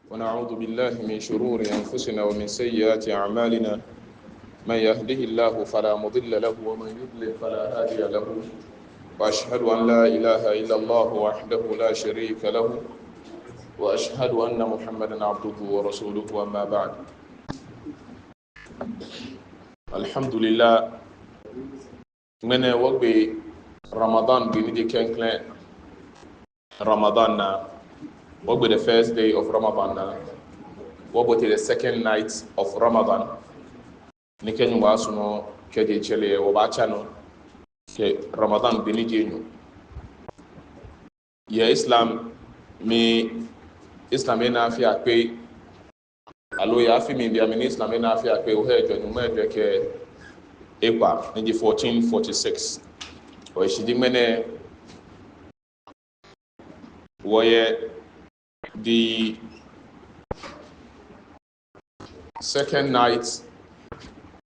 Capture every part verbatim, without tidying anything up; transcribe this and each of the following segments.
ونعوذ بالله من شرور أنفسنا ومن سيئات أعمالنا. من يهده الله فلا مضل له ومن يضلل فلا هادي له. وأشهد أن لا إله إلا الله وحده لا شريك له. وأشهد أن محمدا عبده ورسوله، أما بعد. الحمد لله. Ŋmɛnɛ wɔgbe Ramadan gbi ni ji klɛŋklɛŋ Ramadan naa. Wɔgbe the first day of Ramadan naa. Wɔbote the second night of Ramadan. Ni kɛ Nyɔŋmɔ sumɔ kɛjɛ tsɛre lɛ wɔbaatsa nɔ kɛ Ramadan gbi ni ji enyɔ. Yɛ Islam mli, Islam lɛ naa afi akpe. Aloo yɛ afi mli bianɛ mli ni Islam lɛ naa afi akpe, ohai ejwɛ nyɔŋmai ejwɛ kɛ ekpaa, ni ji fourteen forty-six. Hewɔ eshishi ji ŋmɛnɛ wɔyɛ the second night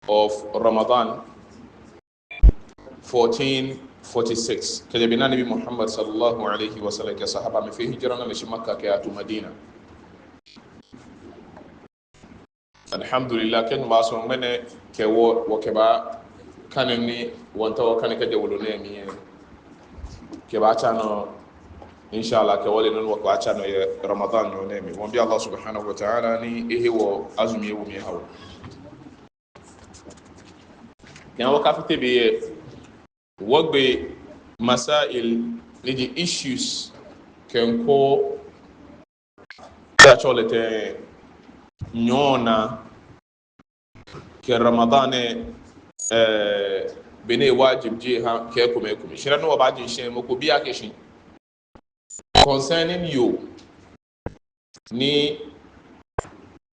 of Ramadan, fourteen forty-six. Kɛjɛ be ni Anabi Muhammad sallallahu alaihi wasallam kɛ sahaba mɛi fee hijra ni amɛshi Makka kɛyatu Madina. Alhamdulillah, kɛ Nyɔŋmɔ sumɔ ŋmɛnɛ kɛ wɔ, wɔkɛbaakane nii ni wɔmiitao wɔkane kɛjɛ wolo nɛɛ mli lɛ, kɛbaatsa nɔ, inshallah, kɛ wɔle nɔ ni wɔkɛbaatsa nɔ yɛ Ramadan nyɔɔŋ nɛɛ mli. Wɔmiibi Allah subhanahu wa ta'ala ni ehe wɔ azumi lɛ ewo mli eha wɔ. Kɛ wɔkafite be lɛ, wɔgbe masail ni ji issues kɛ ŋkɔ, atsɛɔ lɛ tɛŋŋ, nyɔɔŋ naa kɛ Ramadan lɛ, eh, be ni wajib ji eha kɛ ekomɛi ekomɛi. Shi dani wɔbaaje shishi lɛ mɔ ko bi akɛ shi concerning yoo ni,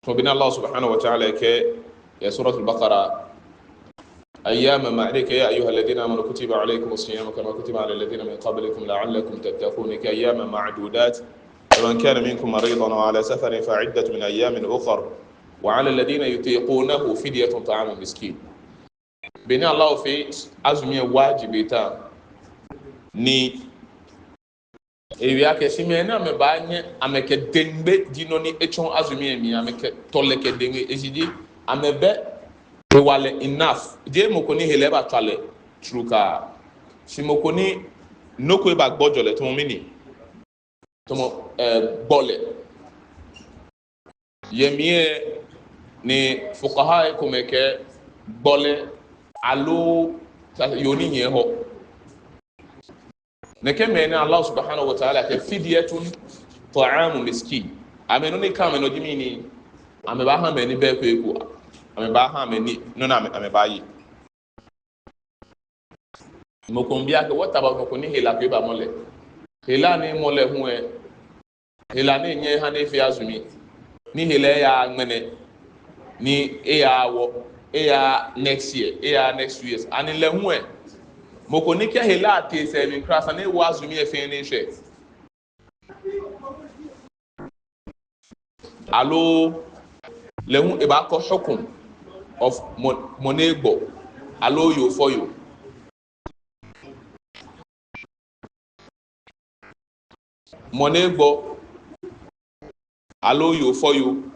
tamɔ bɔ ni Allah subhanahu wa ta'ala kɛɛ yɛ Suratul Baqara, أياما معدودات، يا أيها الذين آمنوا كتب عليكم الصيام كما كتب على الذين من قبلكم لعلكم تتقون، أياما معدودات، فمن كان منكم مريضا أو على سفر فعدة من أيام أخر، وعلى الذين يطيقونه فدية طعام مسكين. Be ni Allah fee azumi lɛ wajib eta, ni ewie akɛ shi mɛi ni amɛbaanyɛ amɛkɛ deŋme ji nɔ ni etsɔ azumi lɛ mli, amɛkɛ tɔlɛ kɛ deŋme, eshishi ji amɛbɛ hewalɛ enough. Jeee mɔ ko ni hela ebatswa lɛ trukaa. Shi mɔ ko ni nɔ ko ebagbɔjɔ lɛ, tamɔ mɛni? Tamɔ, eh, gbɔlɛ. Yɛ mli lɛ ni fuqaha lɛ ekomɛi kɛɛ gbɔlɛ aloo yoo ni nyiɛ hɔ. Nɛkɛ mɛi nɛɛ Allah subhanahu wa ta'ala kɛɛ fidyatun ta'amu miskin. Amɛ nɔ ni kã amɛnɔ ji mɛni? Amɛbaaha mɛi ni bɛ eko eko. Amɛbaaha mɛi ni nɔ ni amɛ, amɛbaaye. Mɔ ko miibi akɛ, what about mɔ ko ni hela ko ebamɔ lɛ? Hela ni emɔ lɛ hu lɛ, hela ni enyɛɛɛ eha ni efee azumi, ni hela lɛ eyaaa ŋmɛnɛ, ni eyaaa wɔ, eyaaa next year, eyaaa next two years. Ani lɛ hu lɛ, mɔ ko ni kɛ hela lɛ tee sɛɛ mli kwraa esa ni ewo azumi lɛ fɛɛ ni eshwɛ? Aloo lɛ hu ebaakɔ hukum of mɔ, mɔ ni egbɔ, aloo yoo fɔyoo. Mɔ ni egbɔ, aloo yoo fɔyoo,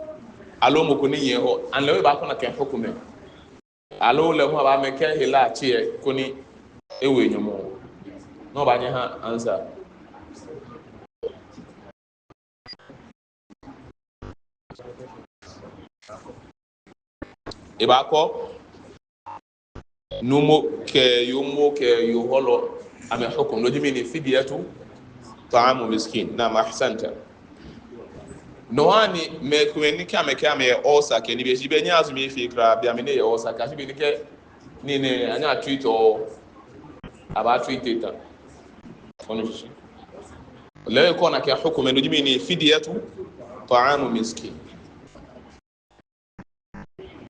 aloo mɔ ko ni nyiɛ hɔ, ani lɛ hu ebaakɔ nakai hukum lɛ? Aloo lɛ hu abaamɛ kɛ hela lɛ tse lɛ koni ewo enyɔmɔ? Ni obaanyɛ oha answer. Ebaakɔ nuumo kɛ yoomo kɛ yoo hɔlɔ amɛ hukum, no ji mɛni? Fidyatu ta'amu miskin. Naam, ahsanta. No hewɔ ni mɛi komɛi ni kɛ amɛkɛɛ amɛyɛ ulcer kɛ nibii, shi bɛ nyɛ azumi efee kwraa, bɛ amɛ ni yɛ ulcer kɛ, shi bɛ ni kɛ nii nɛɛ, anyɛ atreat-ɔ, abaatreat eta. Onu shishi? Lɛ hu ekɔ nakai hukum lɛ, no ji mɛni? Fidyatu ta'amu miskin.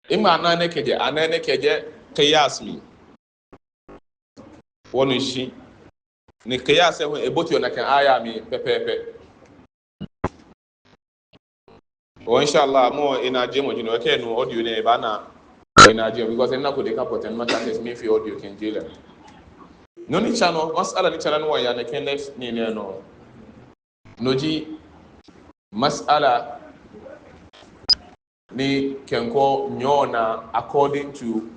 Ima ana nɛɛ kɛjɛ, ana nɛɛ kɛjɛ qiyas mli. Onu shishi? Ni qiyas lɛ hu eboteɔ nakai aya mli pɛpɛɛpɛ. Oh, inshallah, mɔ ni naajiemɔ ji no, ekɛ no audio nɛɛ baana. Enaajiemɔ, because enako de ka pɔtɛn ma ta test mi fi audio kɛjie lɛ. Nɔ ni tsa nɔ, mas'ala ni tsa nɔ ni wɔya nɛkɛ next nii nɛɛ nɔ, no ji mas'ala ni kɛkɔ nyɔɔŋ naa according to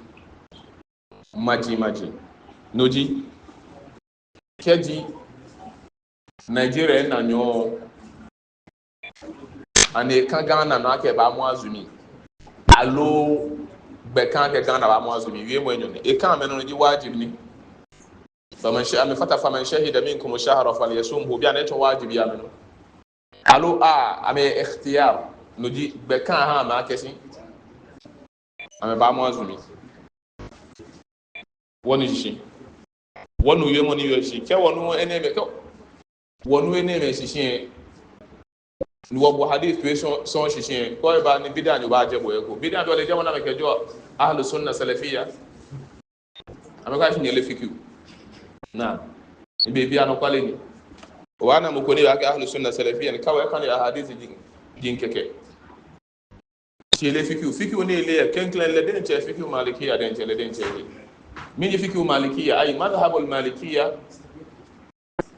maji maji. No ji, kɛji Nigeria na nyɔɔŋ, ani eka Ghana nɔ akɛ ebaamɔ azumi, aloo gbɛ ka akɛ Ghana baamɔ azumi? Wiemɔ enyɔ nɛ. Eka amɛnɔ ni ji wajib ni. Faman sha-, amɛfata, faman shahida minkumu shahra falyasumhu, bianɛ etsɔ wajib yɛ amɛnɔ. Aloo a, amɛ ikhtiyar, no ji gbɛ ka aha amɛ akɛshi amɛbaamɔ azumi. Wɔnu shishi. Wɔnu wiemɔ ni yɔɔ shishi. Kɛ wɔnu enɛɛmɛi, kɛ wɔnu enɛɛmɛi shishi lɛ, ni wɔbu hadith toi sɔŋŋ, sɔŋŋ shishi lɛ, kɛ eba ni bid'a ni obaajɛ bo eko. Bid'a ni ole jɛmɔ ni amɛkɛjɔɔ Ahlu Sunna Salafiyya. Amɛkɛɛ shi nyɛleee fiqh. Naa. Ni be bi anɔkwale ni. Obaana mɔ ko ni baakɛɛ Ahlu Sunna Salafiyya ni kawai ekane ahadith jiŋ, jiŋ kɛkɛ. Shi eleee fiqh. Fiqh ni eleee yɛ klɛŋklɛŋ lɛ diɛŋtsɛ fiqh Malikiyya diɛŋtsɛ lɛ diɛŋtsɛ eleee. Mɛni ji fiqh Malikiyya? Ai, madhhabul Malikiyya.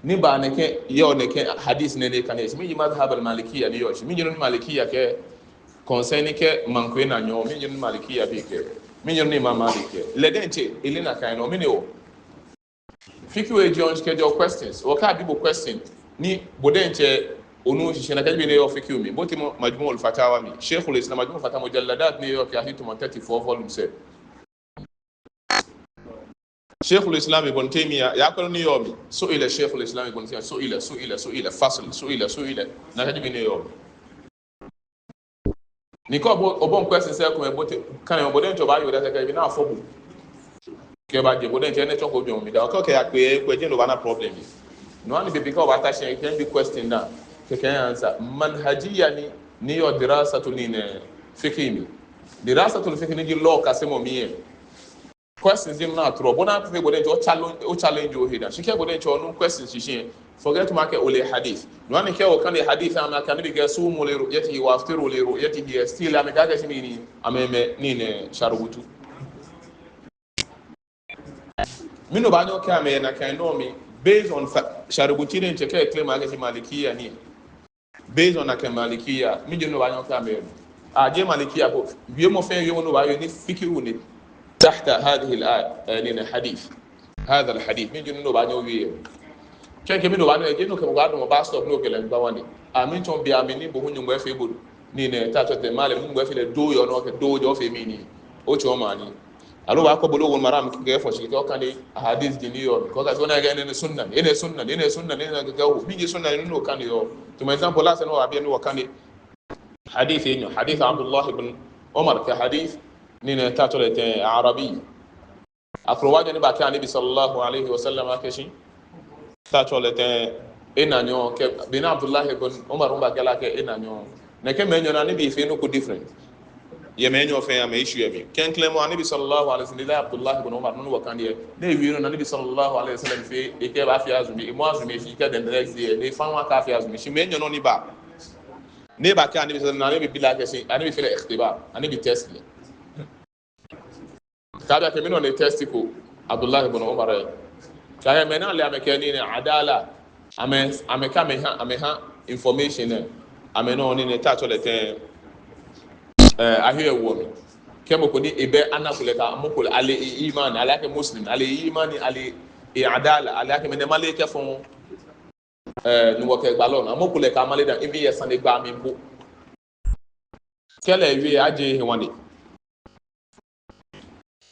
Ni ba nɛkɛ, yɔɔ nɛkɛ hadith nɛɛ ni ekane shishi. Mɛni ji madhhabul Malikiyya ni yɔɔ shishi? Mɛni ji nɔ ni Malikiyya kɛɛ concerning kɛ maŋ ko ena nyɔɔŋ? Mɛni ji nɔ ni Malikiyya bii kɛɛ? Mɛni ji nɔ ni Imam Malik kɛɛ? Lɛ diɛŋtsɛ eleee nakai nɔ, mɛni hewɔ? Fiqh lɛ ejieɔ shishi kɛjɛɔ questions. Wɔkɛɛ abi bo question ni bo diɛŋtsɛ onuuu shishi nakai, be ni eyɔɔ fiqh mli. Bo ti mɔ Majmu'ul Fatawa mli. Sheikhul Islam, Majmu'ul Fatawa, mujalladat ni yɔɔ kɛyashi tamɔ thirty-four volumes lɛ. Sheikhul Islam Ibn Taymiyyah, yaakwɛ nɔ ni yɔɔ mli. Su'ila Sheikhul Islam Ibn Taymiyyah, su'ila, su'ila, su'ila, fasl, su'ila, su'ila. Nakai ji be ni eyɔɔ mli. Ni kɛ obo, obɔ question sɛɛ komɛi, bo te, kane, bo diɛŋtsɛ obaaye odase kɛ bi na afɔ bo. Kɛ obaaje, bo diɛŋtsɛ ni tsɔŋ ko bi omi da. Okɛ, okɛya kpe, kpe je no obaana problem bi. No hewɔ ni be pii kɛ obaata shi, kɛ obi question naa, kɛ okɛ answer. Manhajiyya ni, ni yɔɔ dirasatul ni nɛɛ, fiqh mli. Dirasatul fiqh ni ji law kasemɔ mli lɛ. Questions ni atɔrɔ, bo naa pɛ bo diɛŋtsɛ o challenge, o challenge ohe daa. Shi kɛ bo diɛŋtsɛ onu questions shishi lɛ, forget tamɔ akɛ ole hadith. No hewɔ ni kɛ okane hadith, amɛkɛɛ Annabi kɛɛ sumu li ru'yatihi wa aftiru li ru'yatihi, still amɛkɛɛ akɛshi mɛni, amɛ, mɛni, sharubutu. Mɛni obaanyɛ okɛɛ amɛ nakai nɔ mli, based on fa-, sharubutu diɛŋtsɛ kɛ claim akɛshi Malikiyya ni. Based on akɛ Malikiyya, mɛni ji nɔ ni obaanyɛ okɛɛ amɛ? Ajeee Malikiyya ko. Wiemɔ fɛɛ wiemɔ ni obaawie ni fiqh ni. Tahta hadhihi al-aya, eh, ni, ni hadith. Hadha al-hadith. Mɛni ji nɔ ni obaanyɛ owie? Kɛ, kɛ mɛni obaanyɛ, jeee nɔ kɛ mɔ ko adamɔ bus stop ni okɛ lɛ miigba wani. Amɛtsɔɔ biɛ amɛ ni bo hu Nyɔŋmɔ efee bo. Ni nɛɛ, ta tsɔ tɛ male, Nyɔŋmɔ efee lɛ do yɔɔ nɔ kɛ do jɔ fee mɛni. Otsɔɔ mɛni. Aloo obaakɔ Bulughul Maram kɛ fɔ shi kɛ okane hadith ji ni yɔɔ mli. Kɛ okɛɛ shi ona akɛ enɛ sunna, enɛ sunna, enɛ sunna, enɛ kɛ kɛ o. Mɛni ji sunna ni okane yɔɔ? Tamɔ example, last ni wɔbi ni wɔkane hadith enyɔ, hadith Abdullah ibn Umar kɛ hadith ni nɛɛ ta tsɔ lɛ tɛ A'rabi. Akrowai ni bakɛɛ Annabi sallallahu alayhi wa sallam akɛshi ta tsɔ lɛ tɛ ena nyɔɔŋ kɛ, beni Abdullah ibn Umar hu bakɛɛ lɛ akɛ ena nyɔɔŋ. Nɛkɛ mɛi enyɔ nɛɛ Annabi efee nɔ ko different yɛ mɛi enyɔ fɛɛ amɛ issue lɛ mli. Klɛŋklɛŋ mɔ Annabi sallallahu alayhi wa sallam, Abdullah ibn Umar, nɔ ni wɔkane lɛ, ni ewie nɔ ni Annabi sallallahu alayhi wa sallam fee, ekɛɛ ebaafee azumi, emɔ azumi eshi kɛ the next day, ni efã hu akɛ afee azumi. Shi mɛi enyɔ nɔ ni ba, ni ebakɛɛ Annabi sallallahu alayhi wa sallam, Annabi bi lɛ akɛshi, Annabi fee lɛ ikhtibar, Annabi test lɛ. Kɛ abi akɛ mɛni nɔ ni etest ko Abdullah ibn Umar lɛ. Kɛ akɛɛ mɛi ni ale amɛkɛ ni nɛɛ adala. Amɛ, amɛkɛ amɛha, amɛha information lɛ. Amɛnɔ ni nɛɛ ta tsɔ lɛ tɛ, eh, ahiɛ wɔ mli. Kɛ mɔ ko ni ebɛ ana kulɛ ka, mɔ ko lɛ ale e-, iman, ale akɛ Muslim, ale iman, ale e-, adala, ale akɛ mɛni male kɛ fɔŋ. Eh, ni wɔkɛ gbalɔ naa, mɔ ko lɛ ka male dã, even yɛ sanegbaa mli po. Kɛ lɛ ewie, ajie ehe ŋwane.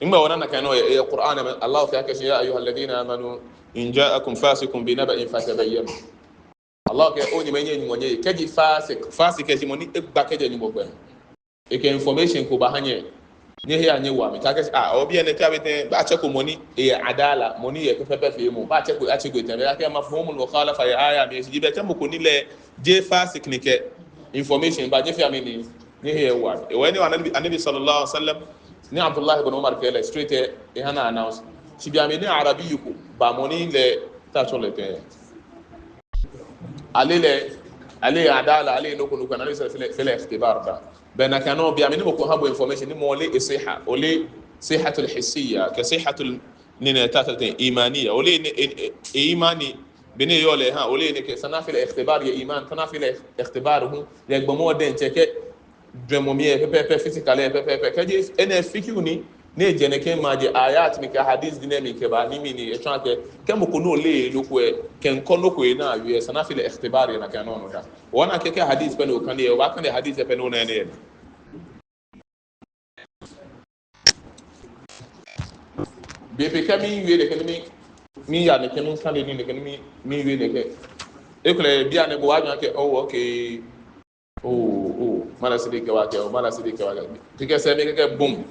Ŋmɛnɛ wɔna nakai nɔ yɛ, yɛ Qur'an mli, Allah kɛɛ akɛshi, ya ayyuhalladhina amanu in ja'akum fasiqun binaba'in fatabayyanu. Allah kɛɛ, oo nyɛ mɛi ni nyɛye Nyɔŋmɔ nyɛye. Kɛji fasiq, fasiq kɛji mɔ ni egba kɛjɛ Nyɔŋmɔ gbɛ. Ekɛ information ko baha nyɛ. Nyɛhea nyɛwaa mli. Kɛ akɛɛ, ah, obi enɛ kɛ abi tɛŋŋ, baatsɛ ko mɔ ni eyɛ adala, mɔ ni yɛ pɛpɛɛpɛ feemɔ. Baatsɛ ko, atsɛ ko etɛ. Bɛ akɛ mafhumul mukhalafa yɛ aya mli. Eshi ji bɛ tsɛ mɔ ko ni lɛ jeee fasiq ni kɛ information ba, nyɛfea mɛni, nyɛhea ewaa mli. Ewɛ ni Annabi, Annabi sallallahu alaihi wasallam, ni Abdullah ibn Umar kɛɛ lɛ straight, eh, eha na announce. Shi bianɛ ni Arabi ko ba, mɔ ni lɛ ta tsɔ lɛ tɛ. Ale lɛ, ale adala, ale nɔ ko nɔ ko, Annabi sallallahu alaihi wasallam fee lɛ, fee lɛ ikhtibar ba. Bɛ nakai nɔŋŋ bianɛ ni mɔ ko ha bo information ni mɔ lɛ e-sihha, ole sihhatul hissiyya, kɛ sihhatul ni nɛɛ ta tsɔ lɛ tɛ imaniyya. Ole ni, e, e, e-imani, bɔ ni eyɔɔ lɛ ha, ole ni kɛ, esa ni afee lɛ ikhtibar yɛ iman, esa ni afee lɛ ikhtibar hu yɛ gbɔmɔ diɛŋtsɛ kɛ jwɛŋmɔ mli lɛ pɛpɛɛpɛ, physically lɛ pɛpɛɛpɛ. Kɛji enɛ fiqhu ni, ni ejɛ nɛkɛ majɛ ayat mli kɛ hadith diŋ lɛ mli kɛba ni mli ni etsɔɔ akɛ, kɛ mɔ ko ni oleee nɔ ko lɛ, kɛ ŋkɔ nɔ ko lɛ ni awie lɛ, esa ni afee lɛ ikhtibar yɛ nakai nɔ nɔ daa. Obaana akɛ kɛ hadith pɛ ni okane lɛ, obaakane hadith pɛ ni ona nɛɛ. Bei pii kɛ miwie nɛkɛ ni mi, miya nɛkɛ ni mikane nii nɛkɛ ni mi, miwie nɛkɛ. Ekolɛ bianɛ bo obaanyɛ okɛɛ, oh, okay. Oh, oh, Malam Sidi kɛɛ wa kɛ, oh, Malam Sidi kɛɛ wa kɛ. Kɛkɛ sɛɛ mi kɛkɛ boom.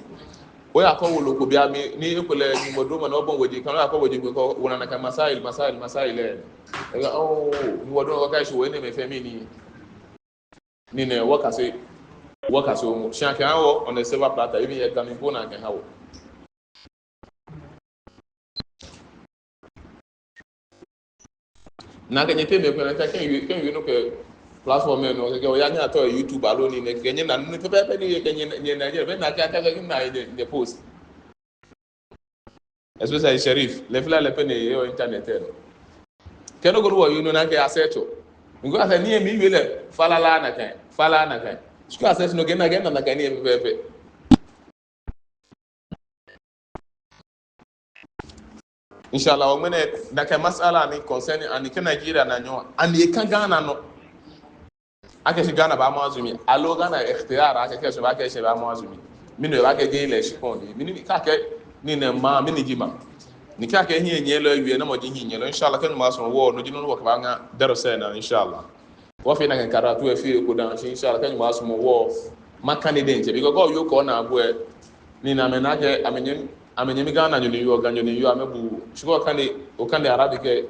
Oyakɔ wolo ko bianɛ ni ekolɛ ni mɔ doma ni obɔ woji, kɛ oyakɔ woji ko, ona nakai masail, masail, masail lɛ. Ekɛɛ, oh, ni wɔ doma kɛ shi wɔ enɛɛmɛi fɛɛ mli ni. Nii nɛɛ wɔkase, wɔkase wɔ mɔ. Shi akɛha wɔ on a silver platter, even yɛ Ga mli po ni akɛha wɔ. Ni akɛ nyɛteŋ mɛi komɛi ni ata kɛ miwie, kɛ miwie nɔ ko yɛ platform lɛ nɔ, kɛkɛ oya ni atao yɛ YouTube aloo nii nɛɛ, kɛkɛ nyɛna nɔ ni pɛpɛɛpɛ ni yɔɔ kɛ nyɛ, nyɛ Nigeria, be ni akɛ, akɛ, akɛ nyɛ, nyɛ post. Especially Sharif, lɛ fɛɛ lɛ pɛ ni eyɔɔ internet lɛ nɔ. Kɛ nɔ ko ni wɔyɔɔ nɔ ni akɛ a search-ɔ. Ŋkɔ asɛ ni emiwie lɛ falala nakai, falala nakai. Shi kɛ a search nɔ kɛ nakai, nakai ni pɛpɛɛpɛ. Inshallah, ŋmɛnɛ nakai masala ni concerning, ani kɛ Nigeria naa nyɔ, ani ekã Ghana nɔ. Akɛshi Ghana baamɔ azumi, aloo Ghana ikhtiyar, akɛ kɛ eshɛ ba, kɛ eshɛ baamɔ azumi. Mɛni baakɛɛ jeee lɛ shikpɔŋ lɛ, mɛni kɛ akɛɛ nii nɛɛ ma, mɛni ji ma. Ni kɛ akɛɛ hiɛnyiɛlɔ ewie, namɔ ji hiɛnyiɛlɔ. Inshallah, kɛ Nyɔŋmɔ sumɔ wɔ, no ji nɔ ni wɔkɛbaaŋa darasi lɛ naa, inshallah. Wɔfee nakai karatu lɛ fioo eko dã shi, inshallah, kɛ Nyɔŋmɔ sumɔ wɔ, makane diɛŋtsɛ. Because kɛ oyɔɔ ko naa bu lɛ, ni na amɛna akɛ, amɛnyɛmi, amɛnyɛmi Ghananyo ni yɔɔ, Ganyo ni yɔɔ, amɛbu, shi kɛ okane, okane Arabic lɛ,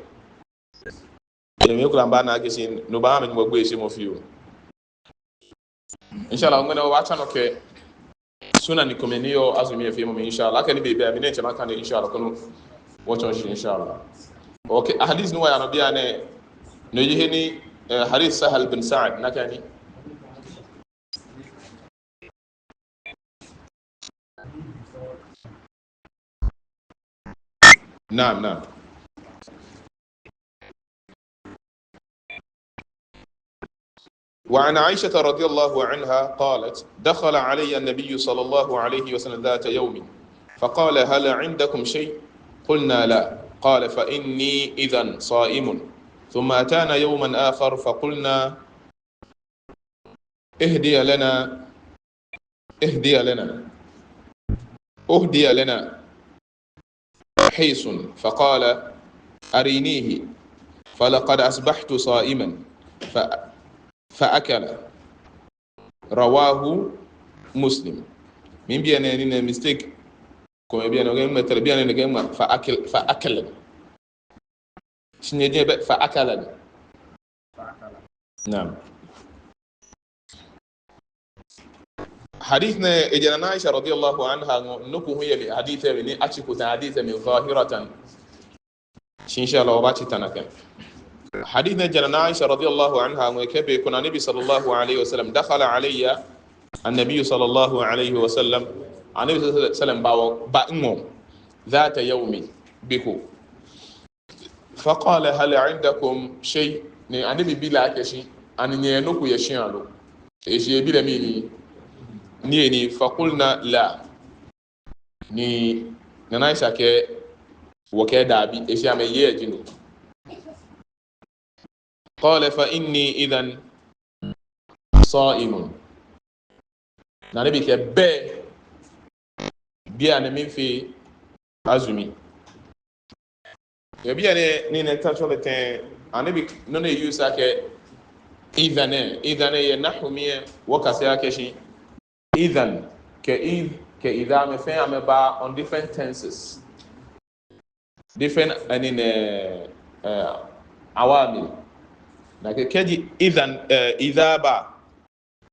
Nyɔŋmɔ kula mba na akɛ shi, no baaha amɛ Nyɔŋmɔ gbeyeishemɔ fioo. Inshallah, ŋmɛnɛ wɔbaatsa nɔ kɛ sunna ni komɛi ni yɔɔ azumi lɛ feemɔ mli, inshallah. Akɛni be bɛ, mi diɛŋtsɛ makane, inshallah, koni wɔtsɔ shishi, inshallah. Okay, hadith ni wɔyaa nɔ bianɛ, no ji he ni, eh, hadith Sahal bin Sa'ad, nakai ni. نعم، نعم. وعن عائشة رضي الله عنها قالت: دخل علي النبي صلى الله عليه وسلم ذات يوم فقال: هل عندكم شيء؟ قلنا: لا. قال: فإني إذن صائم. ثم أتانا يوما آخر فقلنا: اهدي لنا، اهدي لنا، اهدي لنا حيص، فقال: أرينيه، فلقد أصبحت صائما، ف-، فأكل. رواه مسلم. Mɛi bianɛ ni nɛ mistake. Komɛi bianɛ, okay, mɛi tɛlɛ bianɛ ni kɛ mɛi فأكل، فأكل. Shi nyɛ jɛ bɛ فأكل ni. نعم. Hadith nɛɛ, ejɛ Nana Aisha رضي الله عنها ŋɔɔ, nɔ ko hu yɛ mli hadith lɛ mli ni atsi ko ta hadith lɛ mli ظاهرة. Shi إن شاء الله wɔbaatsi ta nakai. Hadith nɛɛ jɛ Nana Aisha رضي الله عنها ŋɔɔ, ekɛɛ be ko ni Annabi صلى الله عليه وسلم دخل علي، النبي صلى الله عليه وسلم، Annabi صلى الله عليه وسلم ba wɔ, ba miŋɔɔ, ذات يوم، be ko. فقال: هل عندكم شيء؟ Ni Annabi bi lɛ akɛ shi, ani nyɛyɛ nɔ ko yɛ shia lo? Eshi ebi lɛ mɛni? Niyenii. فقلنا: لا. Ni Nana Aisha kɛɛ, wɔkɛɛ dabi, eshi amɛyeee ji no. قال: فإني إذن صائم. Ni Annabi kɛɛ bɛ, bianɛ mifee azumi. Yɛ bianɛ ni nɛ ta tsɔlɛ tɛŋŋ, Annabi nɔ ni e-use akɛ إذن, إذن yɛ nahwu mli lɛ, wɔkase akɛ shi إذن kɛ إذ kɛ إذا, amɛ fɛɛ amɛba on different tenses. Different, ani nɛ, eh, awamil. Nakai kɛji إذن, eh, إذا ba,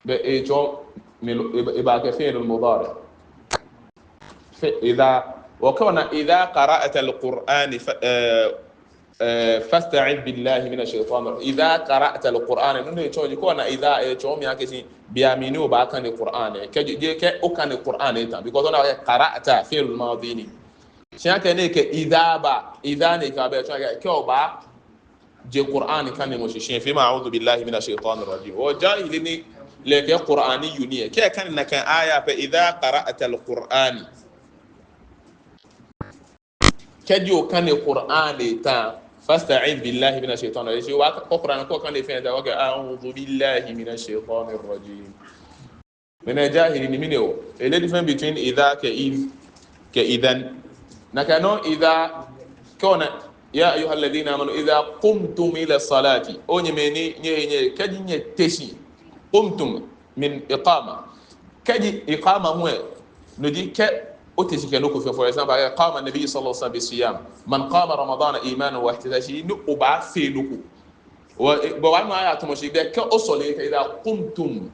bɛ etsɔɔ mli lo, eba, eba kɛ فعل مضارع. Fe, إذا, okɛɛ ona إذا قرأت القرآن ف-, eh, eh, فاستعذ بالله من الشيطان الرجيم. إذا قرأت القرآن. Nɔ ni etsɔɔ ji kɛ ona إذا, etsɔɔ mli akɛ shi, bianɛ ni obaakane Qur'an lɛ. Kɛ, je, je, kɛ okane Qur'an lɛ ta. Because ona قرأت فعل ماضي ni. Shi akɛni kɛ إذا ba, إذا ni kɛ ba, etsɔɔ akɛ, kɛ obaaje Qur'an kanemɔ shishi, efeɔ mi أعوذ بالله من الشيطان الرجيم. O jahili ni, lɛ kɛ Qur'aniyyu ni. Kɛ okane nakai aya pɛ, idha qara'tal Qur'ana. Kɛji okane Qur'an lɛ ta, fasta'idh billahi minash shaitanir rajim. Shi okane Qur'an ko okane fɛɛ ta, okɛɛ a'udhu billahi minash shaitanir rajim. Mɛni jahili ni mɛni o. Ele difference between idha kɛ idh, kɛ idhan. Nakai nɔŋŋ idha, kɛ ona, ya ayyuhalladhina amanu idha qumtum ila salati. O nyɛmɛi ni nyɛ, nyɛ, kɛji nyɛte shi. Qumtum min iqama. Kɛji iqama hu lɛ, no ji kɛ ote shi kɛ nɔ ko fɛɛ, for example, qama nabiyyu sallallahu alaihi wasallam bis-siyam. Man qama ramadana imanan wa ihtisaban. Shi ni obaafee nɔ ko. Wa, e, bɔ wa no aya tamɔ shi bɛ kɛ osɔle kɛ idha qumtum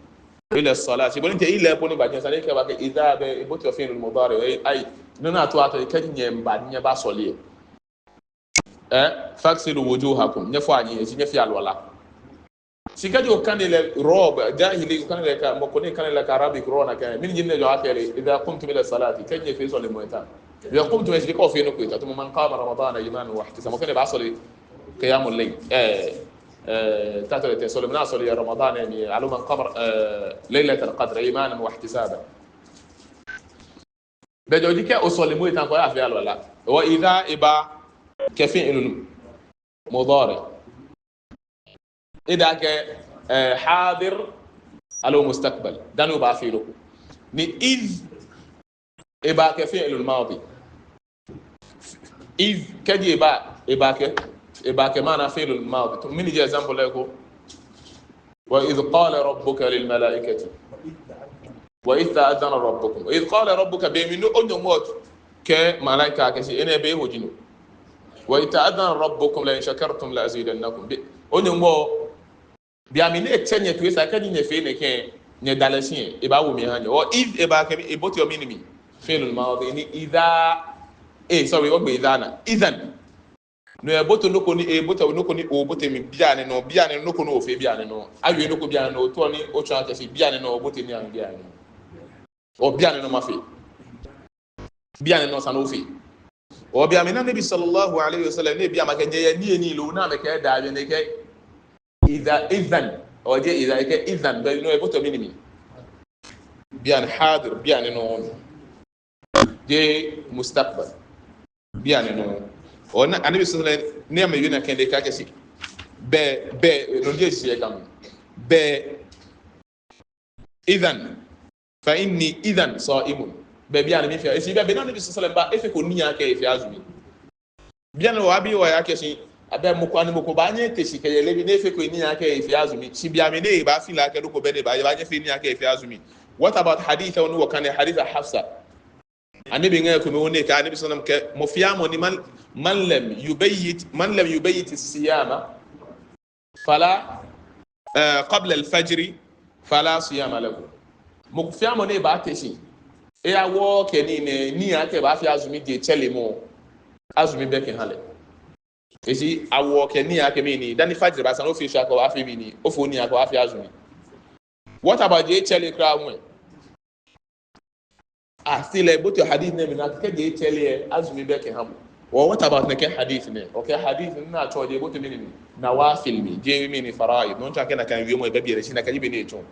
ila salati. Bɔ ni te ila po ni ba jɛn sane kɛ ba kɛ idha bɛ, e, bote fi'lul mudari. E, ai, no na to ato kɛji nyɛba, nyɛbasɔle. Eh, faghsilu wujuhakum. Nyɛfɔ nyɛhe, shi nyɛfee alwala. Shi kɛji okane lɛ rob, jahili, okane lɛ kɛ, mɔ ko ni kane lɛ kɛ Arabic ro nakai. Mɛni ji nɔ ni ejɔ akɛ lɛ, idha qumtum ila salati. Kɛji nyɛfee sɔlemɔ lɛ ta. Idha qumtum, shi kɛ ofee nɔ ko lɛ ta. Tamɔ man qama ramadana imanan wa ihtisaban. Mɔ fɛɛ ni baasɔle qiyamul layl. Eh, eh, ta to lɛ te sɔlemɔ ni asɔle yɛ Ramadan lɛ mli. Aloo man qama, eh, laylatal qadri imanan wa ihtisaban. Bɛ jɔɔ ji kɛ osɔlemɔ lɛ ta ko oyafee alwala. Wa idha eba kɛ fi'lul mudari. Idha kɛ, eh, hadir aloo mustaqbal. Dani obaafee nɔ ko. Ni idh eba kɛ fi'lul madi. Idh kɛji eba, eba kɛ, eba kɛ maana fi'lul madi. To mɛni ji example lɛ ko. Wa idh qala rabbuka lil malaikati. Wa idh ta'adhana rabbukum. Wa idh qala rabbuka, be mli ni o-Nyɔŋmɔ kɛɛ malaika akɛ shi, enɛ be eho ji no. Wa idh ta'adhana rabbukum la in shakartum la azidannakum. Be, o-Nyɔŋmɔ, be mli ni etsɛ nyɛ toi esa kɛji nyɛfee nɛkɛ, nyɛda lɛ shi lɛ, ebaawo mli eha nyɛ. Wa idh eba kɛ, ebote mɛni mli? Fi'lul madi ni idha, eh, sorry, ogbe idha naa. Idhan. No ebote nɔ ko ni, ebote nɔ ko ni obote mli bianɛ nɔŋŋ, bianɛ nɔ ko ni ofee bianɛ nɔŋŋ. Awie nɔ ko bianɛ nɔŋŋ, otaoɔ ni otsɔɔ akɛ shi bianɛ nɔŋŋ obote mli bianɛ nɔŋŋ. O bianɛ nɔŋŋ mafee. Bianɛ nɔŋŋ sa ni ofee. O be mli ni Nabi sallallahu alaihi wasallam ni ebi amɛ akɛ nyɛyɛ niyenii lo, ni amɛkɛɛ daabi, ni ekɛɛ idha, idhan. O je idha, ekɛɛ idhan, be no ebote mɛni mli? Bianɛ hadir, bianɛ nɔŋŋ. Jeee mustaqbal. Bianɛ nɔŋŋ. Ona, Anabi sallallahu alaihi wasallam, ni amɛwie nakai lɛ ekɛɛ akɛ shi, bɛ, bɛ, no diɛŋtsɛ ekɛɛ akɛ, bɛ, idhan, fa inni idhan sa'imun. Bɛ bianɛ mifee, eshi bɛ, be ni Anabi sallallahu alaihi wasallam ba, efeko nii akɛ efee azumi. Bianɛ wɔbi wɔhe akɛ shi, abɛ mɔ ko ani mɔ ko baanyɛ ete shi kɛjɛ leebi ni efeko nii akɛ efee azumi. Shi be mli ni ebaafeel akɛ nɔ ko bɛ ni eba, ebaanyɛ efee nii akɛ efee azumi. What about hadith ni wɔkane, hadith Hafsa? Anabi ŋa kome wone ka Anabi sallallahu alaihi wasallam kɛɛ, mɔ fɛɛ mɔ ni man, man lam yubayyit, man lam yubayyit as-siyama fala, eh, qabla al-fajri fala siyama lahu. Mɔ fɛɛ mɔ ni baate shi, eyawoke nii nɛɛ, ni akɛ baafee azumi je tsɛre mɔ, azumi bɛ kɛha lɛ. Eshi awoke nii akɛ mɛni, dani fajr ba sa ni ofee sha ko afee mɛni, ofee nii akɛ afee azumi. What about je tsɛre kwraa ŋwɛ? Ah, still, eh, bote hadith nɛɛ mli ni akɛɛ je tsɛre, eh, azumi bɛ kɛha bo. Well, what about nɛkɛ hadith nɛɛ? Okay, hadith nɛɛ atsɔɔ je bote mɛni mli? Nawafil mli, jeee mɛni fara'id. No tsɔɔ akɛ nakai wiemɔ lɛ bɛ biɛ lɛ shi nakai ji bɔ ni etsɔɔ.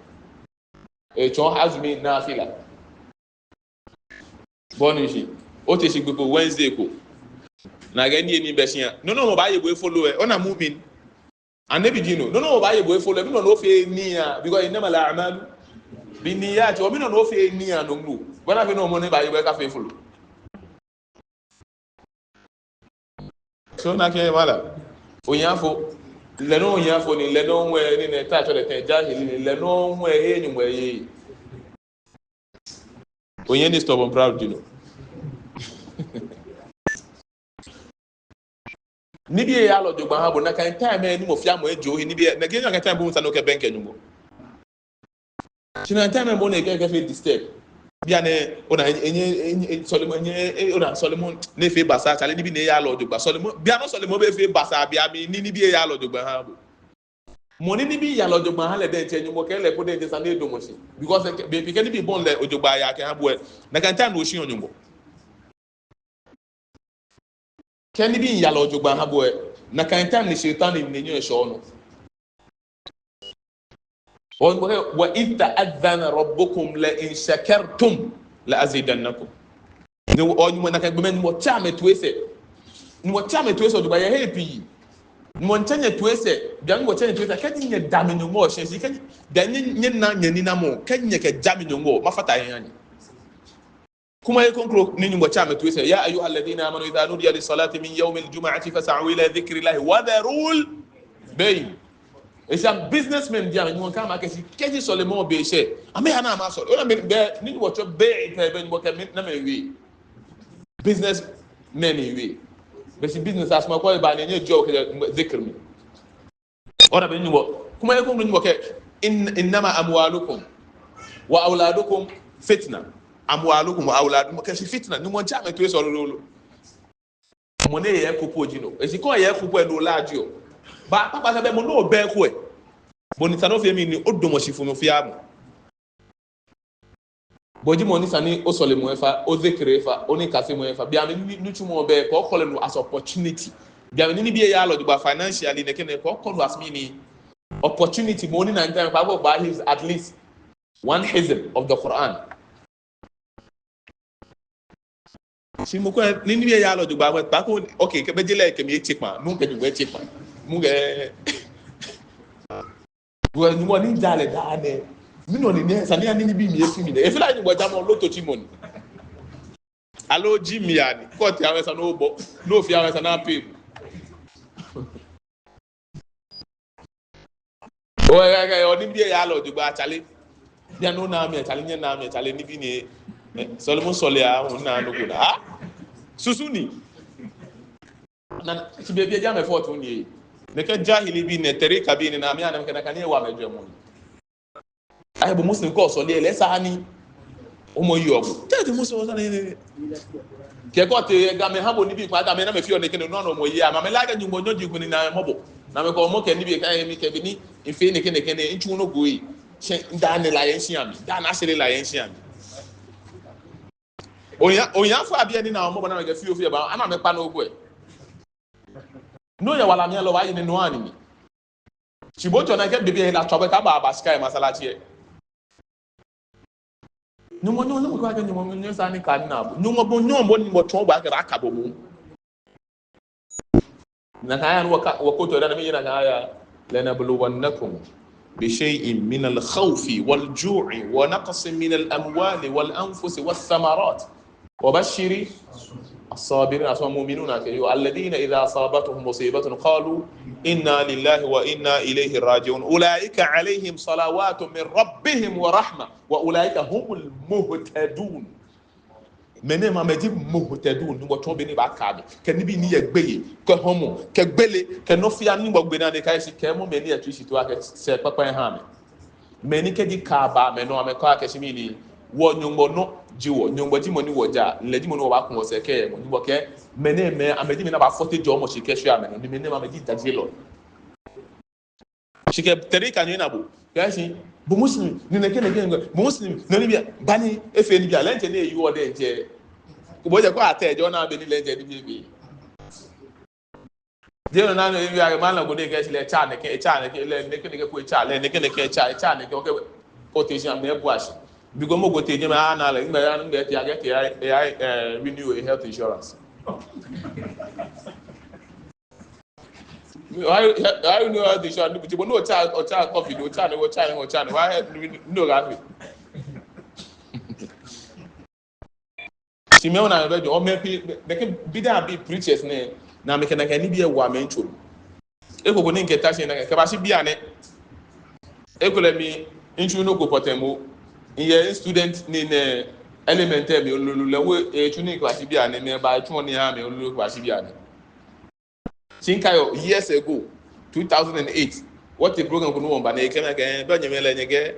Etsɔɔ azumi nafila. Bo onu shishi. Ote shi gbi ko Wednesday ko. Ni akɛɛ niyenii bɛ shia. No nɔŋŋ mɔ baaye bo e-follow lɛ. Ona mu'min. Anabi ji no. No nɔŋŋ mɔ baaye bo e-follow lɛ. Mɛni nɔ ni ofee nii lɛ. Because innamal a'malu binniyat. Mɛni nɔ ni ofee nii lɛ nɔŋŋ. Bɔ ni afee ni mɔ nɛɛ baaye bo ekafee e-follow. So nakai wala. Ohiafo. Lɛ nɔŋŋ ohiafo ni, lɛ nɔŋŋ ŋwɛi ni nɛɛ ta tsɔ lɛ tɛŋŋ jahili ni, lɛ nɔŋŋ ŋwɛi he ni ŋwɛi ye. Onyɛ ni stubborn proud, you know. Nibii eyalɔ jogbaŋŋ ha bo, nakai time ni mɔ fɛɛ mɔ ejɔɔ he, nibii, nakai, nakai time bo hu sa ni okɛbɛŋkɛ Nyɔŋmɔ. Shi nakai time bo ni okɛ, okɛfee disturb. Bianɛ, ona, enyiɛ, enyiɛ, sɔlemɔ, enyiɛ, ona, sɔlemɔ, ni efee basaa, chale nibii ni eyalɔ jogbaŋŋ, sɔlemɔ, bianɛ sɔlemɔ bɛ fee basaa, bianɛ, ni, nibii eyalɔ jogbaŋŋ ha bo. Mɔ ni nibii yalɔ jogbaŋŋ ha lɛ diɛŋtsɛ, Nyɔŋmɔ kɛɛ lɛ po diɛŋtsɛ sa ni edamɔ shi. Because, eh, be, be kɛ nibii bɔi lɛ jogbaŋŋ yaa kɛha bo lɛ, nakai time ni oshiɔ Nyɔŋmɔ. Kɛ nibii yalɔ jogbaŋŋ ha bo lɛ, nakai time ni Satan ni, ni enyɛɔ eshɛɔ onɔ. Ɔ, Nyɔŋmɔ kɛɛ, "Wa idh ta'adhdhana rabbukum la in shakartum la azidannakum." Ni ɔ, Nyɔŋmɔ nakai gbɔmɛi, Nyɔŋmɔ tsɛ amɛtoɔ esɛɛ. Nyɔŋmɔ tsɛ amɛtoɔ esɛɛ, ojogbaŋŋ yɛ hei pii. Nyɔŋmɔ tsɛ nyɛtoɔ esɛɛ, bianɛ Nyɔŋmɔ tsɛ nyɛtoɔ esɛɛ, kɛji nyɛda mi Nyɔŋmɔ shi, kɛji, bianɛ nyɛ, nyɛna nyɛninamɔ, kɛ nyɛkɛja mi Nyɔŋmɔ, mafata he nyɛ. Kuma ye kroko ni Nyɔŋmɔ tsɛ amɛtoɔ esɛɛ. "Ya ayyuhalladhina amanu idha nudiya lis-salati min yawmil jumu'ati fas'aw ila dhikrillahi wa dharul bay'." Esa businessmen diɛŋtsɛ Nyɔŋmɔ kɛɛ amɛkɛɛ shi kɛji sɔlemɔ be shɛ, amɛya ni amɛyasɔle. Ona mɛni be ni Nyɔŋmɔ tsɛ bay' pɛ be ni Nyɔŋmɔ kɛɛ mɛni, namɛi wie. Businessmen wie. Be shi business asuma ko ba ni nyɛ jɔ kɛ dhikr mli. Ona bɔ ni Nyɔŋmɔ, kuma ye kroko ni Nyɔŋmɔ kɛɛ, "In-, innama amwalukum wa awladukum fitna." Amwalukum wa awladukum, kɛɛ shi fitna, Nyɔŋmɔ tsɛ amɛtoɔ esɛɛ lolo. Mɔ ni yɛ eko po ji no. Esi kɛ oyɛ eko po lɛ, no laajeɔ. Ba, papa kɛ be mɔ ni obɛ eko lɛ. Bɔ ni sa ni ofee mɛni, odamɔ shi fu mɔ fɛɛ mɔ. Bo ji mɔ ni sa ni osɔlemɔ efa, odhikr efa, onikasemɔ efa. Bianɛ ni, nitsumɔ bɛ, kɛ okɔ lɛ no as opportunity. Bianɛ ni nibii yalɔ jogbaŋŋ financially nɛkɛ nɛkɛ, kɛ okɔ no as mɛni, opportunity, mɔ ni na time kpa ko ba hifz at least one hizb of the Quran. Shi mɔ ko ni nibii yalɔ jogbaŋŋ kpa ko, okay, kɛ be je lɛ kɛ mi etse kpa, nu kɛ jogbaŋŋ etse kpa. Mu kɛ Nyɔŋmɔ ni ja lɛ daa nɛɛ. Minɔ ni nɛɛ, sani ani nibii mli efi mi nɛɛ. Efee lɛ Nyɔŋmɔ jamɔ lotto tsimɔ ni. Aloo gym mli yaa ni. Kɛ otee amɛsa ni obɔ. Ni ofee amɛsa ni apay. Oo, ɛ, ɛ, ɛ, ɔ nibii yalɔ jogbaŋŋ, chale. Bianɛ ona mi, chale, nyɛna mi, chale, nibii nɛɛ. Ɛ, sɔlemɔ sɔle a, ona nɔ ko naa. Ah? Susu ni. Naa, shi be biɛ ja amɛ fɔ tu ni. Nɛkɛ jahili bii nɛɛ, tarika bii nɛɛ, naa mi ana mi kɛ naa kani ewa amɛjwɛŋmɔ. Ayɛ bo Muslim kɛ osɔle lɛ, esa ni omɔ yi obu. Te te Muslim osɔle lɛ. Kɛ kɛ otee Gamɛi ha bo nibii kpa, Gamɛi ni amɛfeɔ nɛkɛ nɛɛ, no nɔ mɔ yi amɛ, amɛ lɛ akɛ Nyɔŋmɔ nyɔ ji kuni naa mɔ bo. Naa mi kɛ omɔ kɛ nibii kɛ mi kɛ bi ni mifee nɛkɛ nɛkɛ nɛɛ, mitsu nɔ ko yi. Shi daa nɛɛ la yɛ shia mli. Daa nɛɛ shia lɛ la yɛ shia mli. Oya, oya fɔ abi ni naa mɔ bo naa mi kɛ fioo fioo ba, ana mi kpa nɔ ko. No ya wala mi alɔ wa yi ni no ani mi. Shi bo tsɔ naa kɛ bibii la tsɔ bɛ kɛ ba ba shika yɛ masalachi lɛ. Nyɔŋmɔ, Nyɔŋmɔ, Nyɔŋmɔ kɛ Nyɔŋmɔ, Nyɔŋmɔ sa ni kani naa bo. Nyɔŋmɔ bo, Nyɔŋmɔ bo ni bo tsɔ ba kɛ ba ka bo mu. Nakai aya ni wɔka, wɔkɔ to daa nɛɛ mli nakai aya. "Lanabluwannakum bi shay'in minal khawfi wal ju'i wa naqsin minal amwali wal anfusi was samarat." Wa bashiri as-sabirin, asuma mu'minuna kɛ yoo, "Alladhina idha asabatuhum musibatun qalu inna lillahi wa inna ilayhi raji'un. Ulaika alayhim salawatun min rabbihim wa rahma wa ulaika humul muhtadun." Mɛi nɛɛ amɛji muhtadun, ni wɔtsɔɔ bɔ ni baaka amɛ. Kɛ nibii ni yɛ gbeyei, kɛ hɔmɔ, kɛ gbele, kɛ nɔ fɛɛ nɔ ni wɔgbe naa nɛɛ kɛ shi kɛ mɔ mɛi ni yɛ tsu shi to akɛ sɛɛ kpakpa ha amɛ. Mɛi ni kɛji ka ba amɛnɔ, amɛkɛɔ akɛ shi mɛni, wɔ Nyɔŋmɔ nɔ ji wɔ, Nyɔŋmɔ ji mɔ ni wɔjaa, lɛ ji mɔ ni wɔbaaku wɔsɛɛ kɛya mɔ, Nyɔŋmɔ kɛɛ, mɛi nɛɛmɛi, amɛji mɛi ni abaafɔse jɔɔmɔ shi kɛshwɛ amɛnɔ, ni mɛi nɛɛmɛi amɛji jajelɔi. Shi kɛ tarika nyo na bo, kɛ shi, bo Muslim, ni nɛkɛ nɛkɛ nɛkɛ, bo Muslim, ni nibii, bani, efee nibii, lɛ ntsɛ ni eyi wɔ diɛŋtsɛ. Ko bo jɛ ko atɛ jɔ naa bɛ ni lɛ ntsɛ nibii bi. Jɛ no naa no ebi akɛ mala ko nɛkɛ shi lɛ tsa nɛkɛ, tsa nɛkɛ, lɛ nɛkɛ nɛkɛ ko tsa, lɛ nɛkɛ nɛkɛ tsa, tsa nɛkɛ, okay, ko te shi amɛ bu ashi. Bi ko mɔ ko te jɛmɛ ana lɛ, mɛ ya, mɛ te akɛ te ya, ya, eh, renew a health insurance. Why, why you know health insurance? But you know, tsa, tsa coffee, no tsa, no tsa, no tsa, no why no ga fi. Shi mɛi ni amɛbɛ jɔ, amɛ pi, nɛkɛ bid'a bii preachers nɛɛ, ni amɛkɛ nakai nibii lɛ wa amɛtsui. Eko ko ni mikɛta shi nakai, kɛbashi bianɛ. Ekolɛ mi, mitsu nɔ ko pɔtɛɛ mɔ. Miyɛ student ni nɛɛ element mli lolo lɛ, wɔ, etsu nii kɛbashi bianɛ, mɛi ba tsu nii amɛ lolo kɛbashi bianɛ. Shi mikaiɔ years ago, two thousand and eight, wɔtee program ko nɔ wɔmiiba ni ekɛɛ mi akɛ, bɛ nyɛmɛi lɛ nyɛkɛ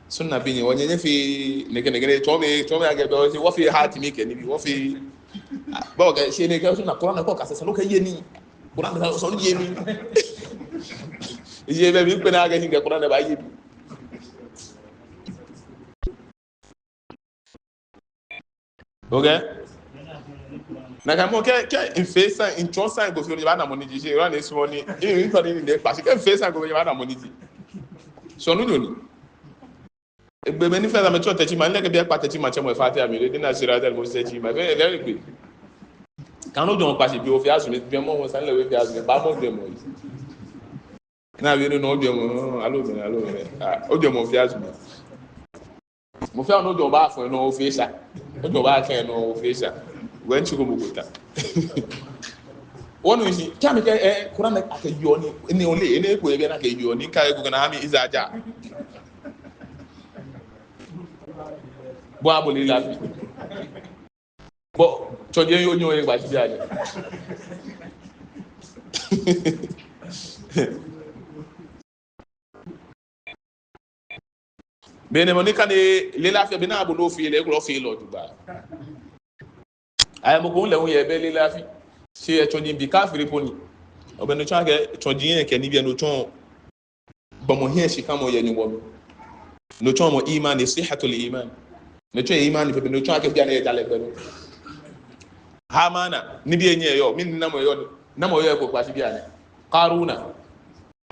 sunna bii nyɛ, wɔ nyɛ nyɛfee nɛkɛ nɛkɛ nɛɛ, tsɔɔ mi, tsɔɔ mi akɛ, bɛ wɔfee, wɔfee hatimi kɛ nibii, wɔfee, bɛ wɔkɛ, shi nɛkɛ sunna Quran kɔ kase sa, no kɛ yɛ nii, Quran kɛ sɔɔ yɛ nii. Yɛ bɛ mi kpɛ naa akɛ shi kɛ Quran baaye nii. Okay? Nakai mɔ kɛ, kɛ mifee sane, mitsɔɔ sane ko fioo ni baana mɔ ni ji, shi ora ni sumɔ ni, mi, mi tɔ ni ni de kpa, shi kɛ mifee sane ko fioo ni baana mɔ ni ji. Sɔnu nyɔ ni. Egbe mɛi ni fɛɛ amɛtsɔ Techiman, lɛ kɛ biɛ kpa Techiman tsɛmɔ Fatiha mli, lɛ diɛŋtsɛ Siratal Mustaqim, fɛɛ lɛ egbe. Kɛ nɔ jɔɔmɔ kpa shi bi ofee azumi, jɔɔmɔ sane lɛ ofee azumi, ba mɔ jɔɔmɔ yi. Ni awie nɔ jɔɔmɔ, aloo mɛni, aloo mɛni. Ah, ojɔɔmɔ fee azumi. Mɔ fɛɛ mɔ ni ojɔɔmɔ baafɔ enɔ ofee sha. Ojɔɔmɔ baakɛɛ enɔ ofee sha. Wɛ ntsi ko mɔ ko ta. Onu shishi, kɛ amɛkɛɛ, eh, Quran lɛ akɛ yɔɔ nii, ni ole, ni eko yɛ biɛ ni akɛ yɔɔ nii, kɛ eko kɛ na ami iza ja. Bo abo lilaafi. Bo, tsɔji yoo nyɔ ye gba shi biɛ ni. Be ni mɔ ni kane lilaafi, be ni abo lɛ ofee lɛ, ekolɛ ofee lɛ jogbaŋŋ. Ayɛ mɔ ko lɛ hu yɛ be lilaafi. Shi yɛ tsɔji bii kafiri po ni. Obɛ no tsɔɔ akɛ tsɔji yɛ kɛ nibii ni otsɔɔ. Bɔ mɔ hiɛ shikamɔ yɛ Nyɔŋmɔ mli. No tsɔɔ mɔ iman, sihhatul iman. No tsɔɔ iman, fɛɛ be no tsɔɔ akɛ bianɛ yɛ jalɛ gbɛ nɔ. Hamana, nibii enyɔ eyɔɔ, mɛni namɔ eyɔɔ, namɔ eyɔɔ eko kpa shi bianɛ. Qaruna,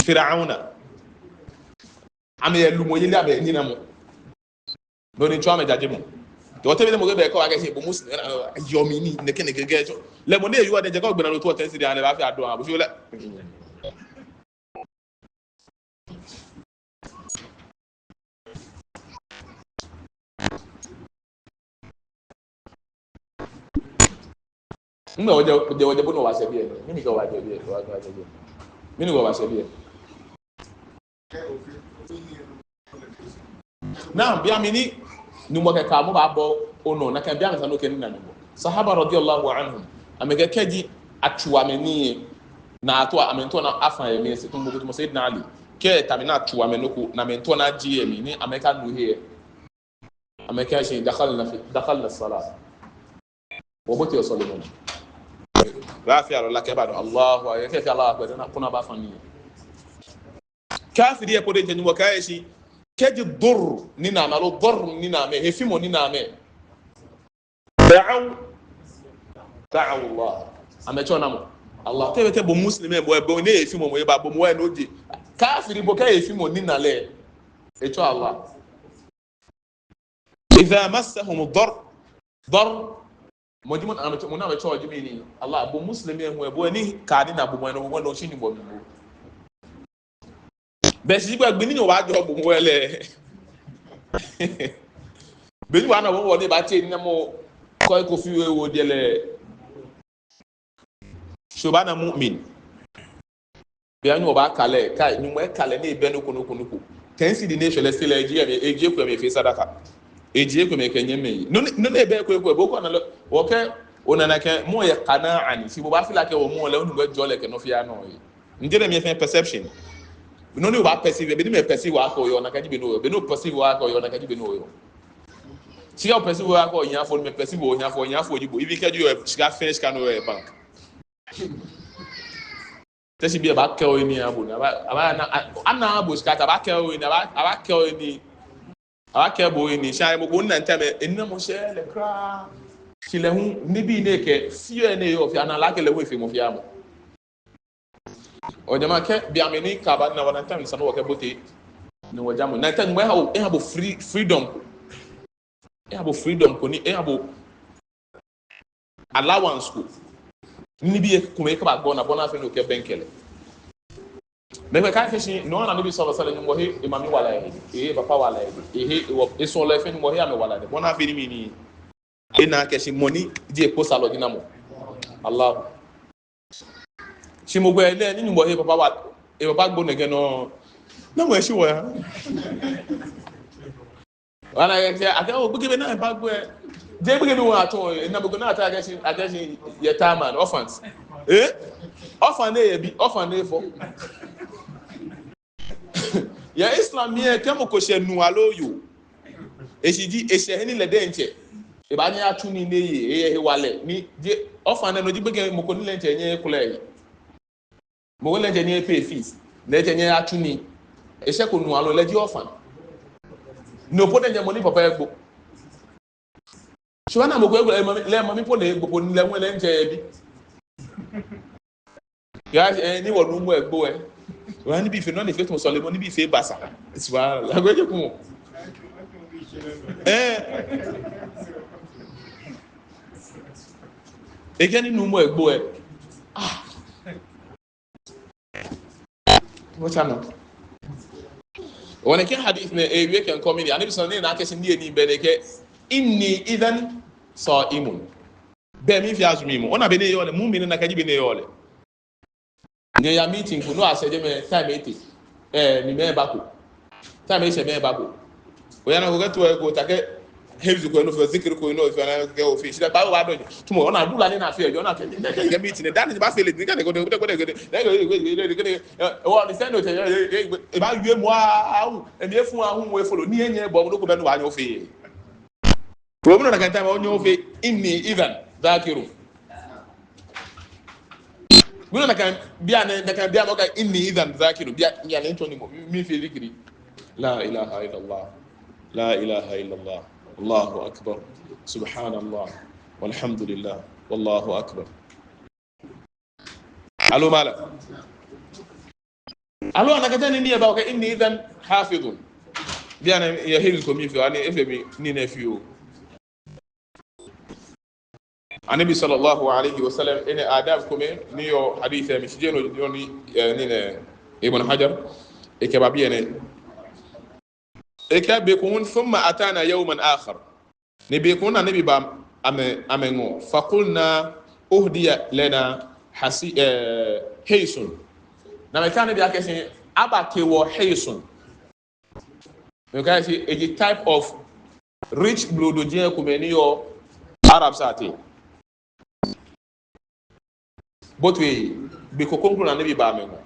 Firauna. Amɛyɛ lumɔyeli, amɛyɛ ninamɔ. No ni tsɔɔ amɛjajemɔ. Tɔ tɛbi lɛ mɔ ko bɛ kɔ akɛ shi bo Muslim, yɔɔ mli ni, nɛkɛ nɛkɛ kɛ tsɔɔ. Lɛ mɔ ni yɔɔ diɛŋtsɛ kɛ ogbe naa lɛ otoo ten cedi ahã lɛ, ebafee adua, bo shi lɛ. Ŋmɛnɛ wɔjɛ, wɔjɛ, wɔjɛ bɔ ni wɔbashɛ biɛ. Mɛni kɛ wɔbashɛ biɛ, wɔbashɛ biɛ. Mɛni kɛ wɔbashɛ biɛ. Naa, bianɛ mɛni, Nyɔŋmɔ kɛ kaamɔ baabɔ onɔ, nakai bianɛ sani okɛ nina Nyɔŋmɔ. Sahaba radiyallahu anhum, amɛkɛɛ kɛji atsu amɛ nii, ni ato amɛ, miitao ni afã yɛ mli, shi tamɔ, tamɔ Sayyidina Ali. Kɛ tamɔ ni atsu amɛ nɔ ko, ni amɛmiitao ni ajie yɛ mli, ni amɛkanu he. Amɛkɛɛ shi, dakhalna fi, dakhalna salat. Wɔbote sɔlemɔ mli. Baafi alwala kɛba dɔŋŋ, Allahu akbar, kɛfee Allahu akbar, ni akɔ ni abafã nii. Kafiri lɛ po diɛŋtsɛ Nyɔŋmɔ kɛɛ shi, kɛji dur ni na amɛ, aloo dur ni na amɛ, hefimɔ ni na amɛ. Da'aw, da'aw Allah. Amɛtsɔɔ namɔ? Allah. Tɛbɛ tɛ bo Muslim lɛ, bo, bo ni hefimɔ mɔ lɛ eba, bo mɔ lɛ ni oje. Kafiri po kɛ hefimɔ ni na lɛ, etsɔɔ Allah. Idha massahum ad-darr, darr. Mɔ ji mɔ ni amɛtsɔɔ, mɔ ni amɛtsɔɔ ji mɛni? Allah, bo Muslim lɛ hu, bo ni kɛ ni na bo mɔ lɛ, no, no, shi ni bo mli bo. Be shi gbi ni Nyɔŋmɔ baajɔɔ bo mɔ lɛ. Be ni wɔna bo mɔ ni baatse ni mɔ ko ko fi we wo de lɛ. Shi obaana mu'min. Be ni Nyɔŋmɔ baakɛɛ lɛ, kɛ Nyɔŋmɔ kɛɛ lɛ ni ebɛ nɔ ko nɔ ko nɔ ko. Ten cedi ni eshwɛ lɛ, shi lɛ eji, eji eko mli efee sadaka. Eji eko mli ekɛ nyɛmimɛi. Nɔ ni, nɔ ni ebɛ eko eko, bo ko na lɛ, okɛ, ona nakai, mɔ lɛ kana'a ni, shi bo baafeel akɛ omɔ lɛ, onu gbɛ jɔ lɛ kɛ nɔ fɛɛ nɔ lɛ. Nje lɛ mli efee perception. Nɔ ni obaa perceive, be ni mɛi perceive akɛ oyɔɔ, nakai ji be ni oyɔɔ. Be ni o perceive akɛ oyɔɔ, nakai ji be ni oyɔɔ. Shi kɛ o perceive akɛ ohiafo, mɛi perceive ohiafo, ohiafo ji bo. Even kɛji oyɛ shika fɛɛ shika ni oyɔɔ bank. Te shi biɛ abaakɛɛ oyi ni abo ni, aba, aba, ana, a, ana abo shika ta, abaakɛɛ oyi ni, aba, abaakɛɛ oyi ni, abaakɛɛ bo oyi ni, shi ayɛ mɔ ko ni na nta mɛ, ena mɔ shɛ lɛ kwraa. Shi lɛ hu, nibii nɛɛ kɛ, fioo ni eyɔɔ fɛɛ, ana lɛ akɛ lɛ hu efee mɔ fɛɛ mɔ. O jama'a, kɛ bianɛ mɛni kaba ni wɔna time sani wɔkɛbote ni wɔjamɔ. Na time mɔ eha bo, eha bo free, freedom. Eha bo freedom ko ni, eha bo allowance ko. Nibii komɛi kɛba gbɔ naa bɔ ni afee ni okɛbɛŋkɛ lɛ. Mɛi kɛɛ akɛ shi, no hewɔ ni Anabi sallallahu alaihi wasallam, Nyɔŋmɔ he, emami wala yɛ he, ehe papa wala yɛ he, ehe, ewɔ, esɔɔlɔi fɛɛ Nyɔŋmɔ he amɛwala yɛ he. Bɔ ni afee ni mɛni, ena akɛ shi mɔ ni ji ekposalɔ ji namɔ? Allah. Shi mɔ ko yɛ lɛ ni Nyɔŋmɔ he papa wa, epapa gbo nɛkɛ nɔ. Namɔ eshi wɔ ya? Wɔna akɛ, akɛ, o, gbekɛbii ni eba gbo lɛ. Jeee gbekɛbii wɔtsɔɔ, ena gbekɛ ni atsɛɔ akɛ shi, akɛ shi yataman, orphans. Eh? Orphan lɛ yɛ bi, orphan lɛ fɔ. Yɛ Islam mli lɛ, kɛ mɔ ko shɛ nuu aloo yoo, eshi ji, eshɛ he ni lɛ diɛŋtsɛ ebaanyɛ eyatsu nii ni eye, eyɛ hewalɛ ni, jeee, orphan lɛ no ji gbekɛ mɔ ko ni lɛ diɛŋtsɛ enyɛɛɛ ekwɛ lɛ. Mɔ ko ni lɛ diɛŋtsɛ enyɛɛɛ e-pay fees, lɛ diɛŋtsɛ enyɛɛɛ eyatsu nii. Eshɛko nuu aloo lɛ ji orphan. No po diɛŋtsɛ mɔ ni papa egbo. Shi wɔna mɔ ko egbo, lɛ mami, lɛ mami po ni egbo po ni lɛ ŋwɛ lɛ diɛŋtsɛ ebi. Ya, eh, ni wɔnuumo egbo lɛ. Wɔha nibii fɛɛ nɔ ni fee tamɔ sɔlemɔ, nibii fɛɛ basa. Subhanallah. Agbo eje kumɔ. Eh. Ekɛɛ ni nuumo egbo lɛ. Ah. Wɔtsa nɔ. Wɔnɛkɛ hadith nɛɛ, eh, wie kɛ ŋkɔmi ni, Anabi sɔn ni na akɛ shi ni eni bɛ nɛkɛ, "Inni idhan sa'imun." Bɛ miifee azumi moŋ. Ona bɔ ni eyɔɔ lɛ, mumini nakai ji bɔ ni eyɔɔ lɛ. Nyɛya meeting ko, no asɛɛ jɛmɛ, time ete. Eh, ni mɛi bako. Time eshɛ mɛi bako. Oya nɔ ko kɛ to eko, ta kɛ hifz ko nɔ fɛɛ, zikr ko nɔ fɛɛ, na kɛ ofee. Shi da ba wa dɔ. Tumɔ, ona bula ni na fee, ona kɛ, kɛ, kɛ, kɛ meeting, dani ba feel it, kɛ, kɛ, kɛ, eh, wa ni send o te, eh, eh, eh, ba yue mɔ, awu, eh, mi efu ahu, we follow, ni enye, bo, no ko bɛ no wa nyɛ ofee. Problem nakai time, onyɛ ofee, inni idhan dhakirun. Mino nakai, bianɛ, nakai, bianɛ, oka, "Inni idhan dhakirun." Bia, bianɛ, ntsɔ ni mɔ, mi, miifee zikiri. La ilaha illallah. La ilaha illallah. Allahu akbar. Subhanallah. Walhamdulillah. Wallahu akbar. Aloo, malam. Aloo, nakai time ni eba, oka, "Inni idhan hafidhun." Bianɛ, ya hifz ko miifee, ani efee mi, nii nɛɛ fioo. Anabi sallallahu alayhi wa sallam, enɛ adab kome ni yɔɔ hadith lɛ mli, shi jeee no, no ni, eh, nii nɛɛ, Ibn Hajar, ekɛba biɛ nɛɛ. Ekɛɛ be ko hu, "Thumma atana yawman akhar." Ni be ko hu ni Anabi ba amɛ, amɛŋɔɔ. "Faqulna uhdiya lana hasi-, eh, hisun." Ni amɛkɛɛ Anabi akɛ shi, abake wɔ hisun. Because it's a type of rich blodo jɛŋ kome ni yɔɔ Arabs ateŋ. But we, be ko kroko ni Anabi ba amɛŋɔɔ.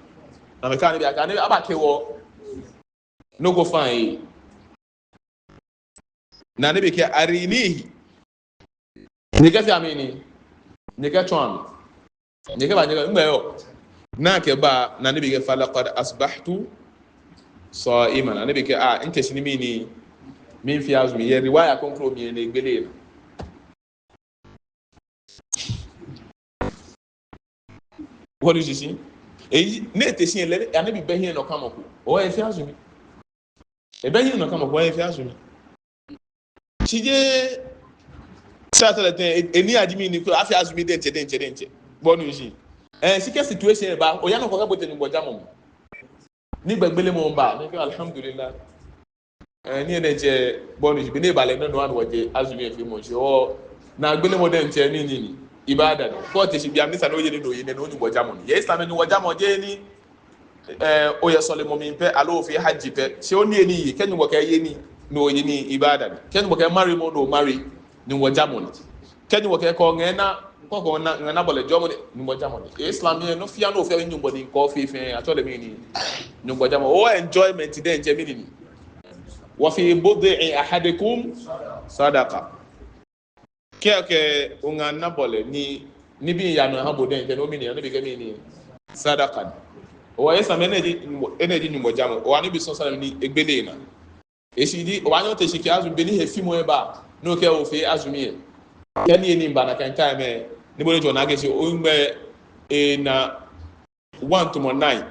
Ni amɛkɛɛ Anabi akɛ, Anabi, abake wɔ nɔ ko fine. Ni Anabi kɛɛ, "Arinihi." Nyɛkɛfea mi nii. Nyɛkɛtsɔa mi. Nyɛkɛba, nyɛkɛ, nɛgbɛ eyɔɔ? Ni akɛba, ni Anabi kɛɛ, "Falaqad asbahtu sa'iman." Anabi kɛɛ, ah, ntee shi ni mi ni, miifee azumi. Yɛ riwaya kroko mli ni egbele naa. What do you see? Eyi, ni etee shi lɛ, Anabi bɛ hiɛnɔkamɔ ko. Oo, efee azumi. Ebɛ hiɛnɔkamɔ ko, efee azumi. Shi jeee, sa tɛlɛ tɛ, e, eni aji mi ni ko, afee azumi diɛŋtsɛ, diɛŋtsɛ, diɛŋtsɛ. Bo onu shishi. Eh, shi kɛ situation ba, oya nɔ ko kɛbote Nyɔŋmɔ jamɔ mli. Ni gbɛgbelemɔ ba, ni kɛɛ alhamdulillah. Eh, ni diɛŋtsɛ, bo onu shishi, be ni eba lɛ, no, no, ani wɔje azumi efeemɔ shi. Oo, naagbee lɛ mɔ diɛŋtsɛ, nii, nii, nii. Ibada ni. Kɛ otee shi biɛ mli sa ni oye nii, no, oye nii, no, Nyɔŋmɔ jamɔ ni. Yɛ Islam, Nyɔŋmɔ jamɔ jeee nii. Eh, oyɛ sɔlemɔ mli pɛ, aloo ofee hajj pɛ. Shi oniyenii, kɛ Nyɔŋmɔ kɛɛ ye nii, no oye nii, ibada ni. Kɛ Nyɔŋmɔ kɛɛ marry mɔ, no omarry, Nyɔŋmɔ jamɔ ni. Kɛ Nyɔŋmɔ kɛɛ kɔ ŋɛ na, kɔ kɔ na, ŋɛ na bɔlɛ jɔɔmɔ ni, Nyɔŋmɔ jamɔ ni. Islam lɛ, nɔ fɛɛ nɔ fɛɛ Nyɔŋmɔ ni kɔ fɛɛ fɛɛ, atsɔɔ lɛ mli ni, Nyɔŋmɔ jamɔ. Oo enjoyment diɛŋtsɛ mli ni. Wa fi bud'i ahadikum sadaqa. Kɛ, kɛ oŋa na bɔlɛ ni, nibii yaa nɔ eha bo diɛŋtsɛ, no mli ni, Anabi kɛɛ mli ni sadaqa ni. Oo, esa mɛni ji, enɛ ji Nyɔŋmɔ jamɔ. Oo, Anabi sɔn sɔn ni egbele naa. Eshi di, obaanyɛ otee shi kɛ azumi be ni hefimɔ eba, ni okɛɛ ofee azumi lɛ. Kɛ niyenii ba nakai time lɛ, ni bo ni otsɔ naa kɛ shi, oŋmɛ, eh, na one to nine.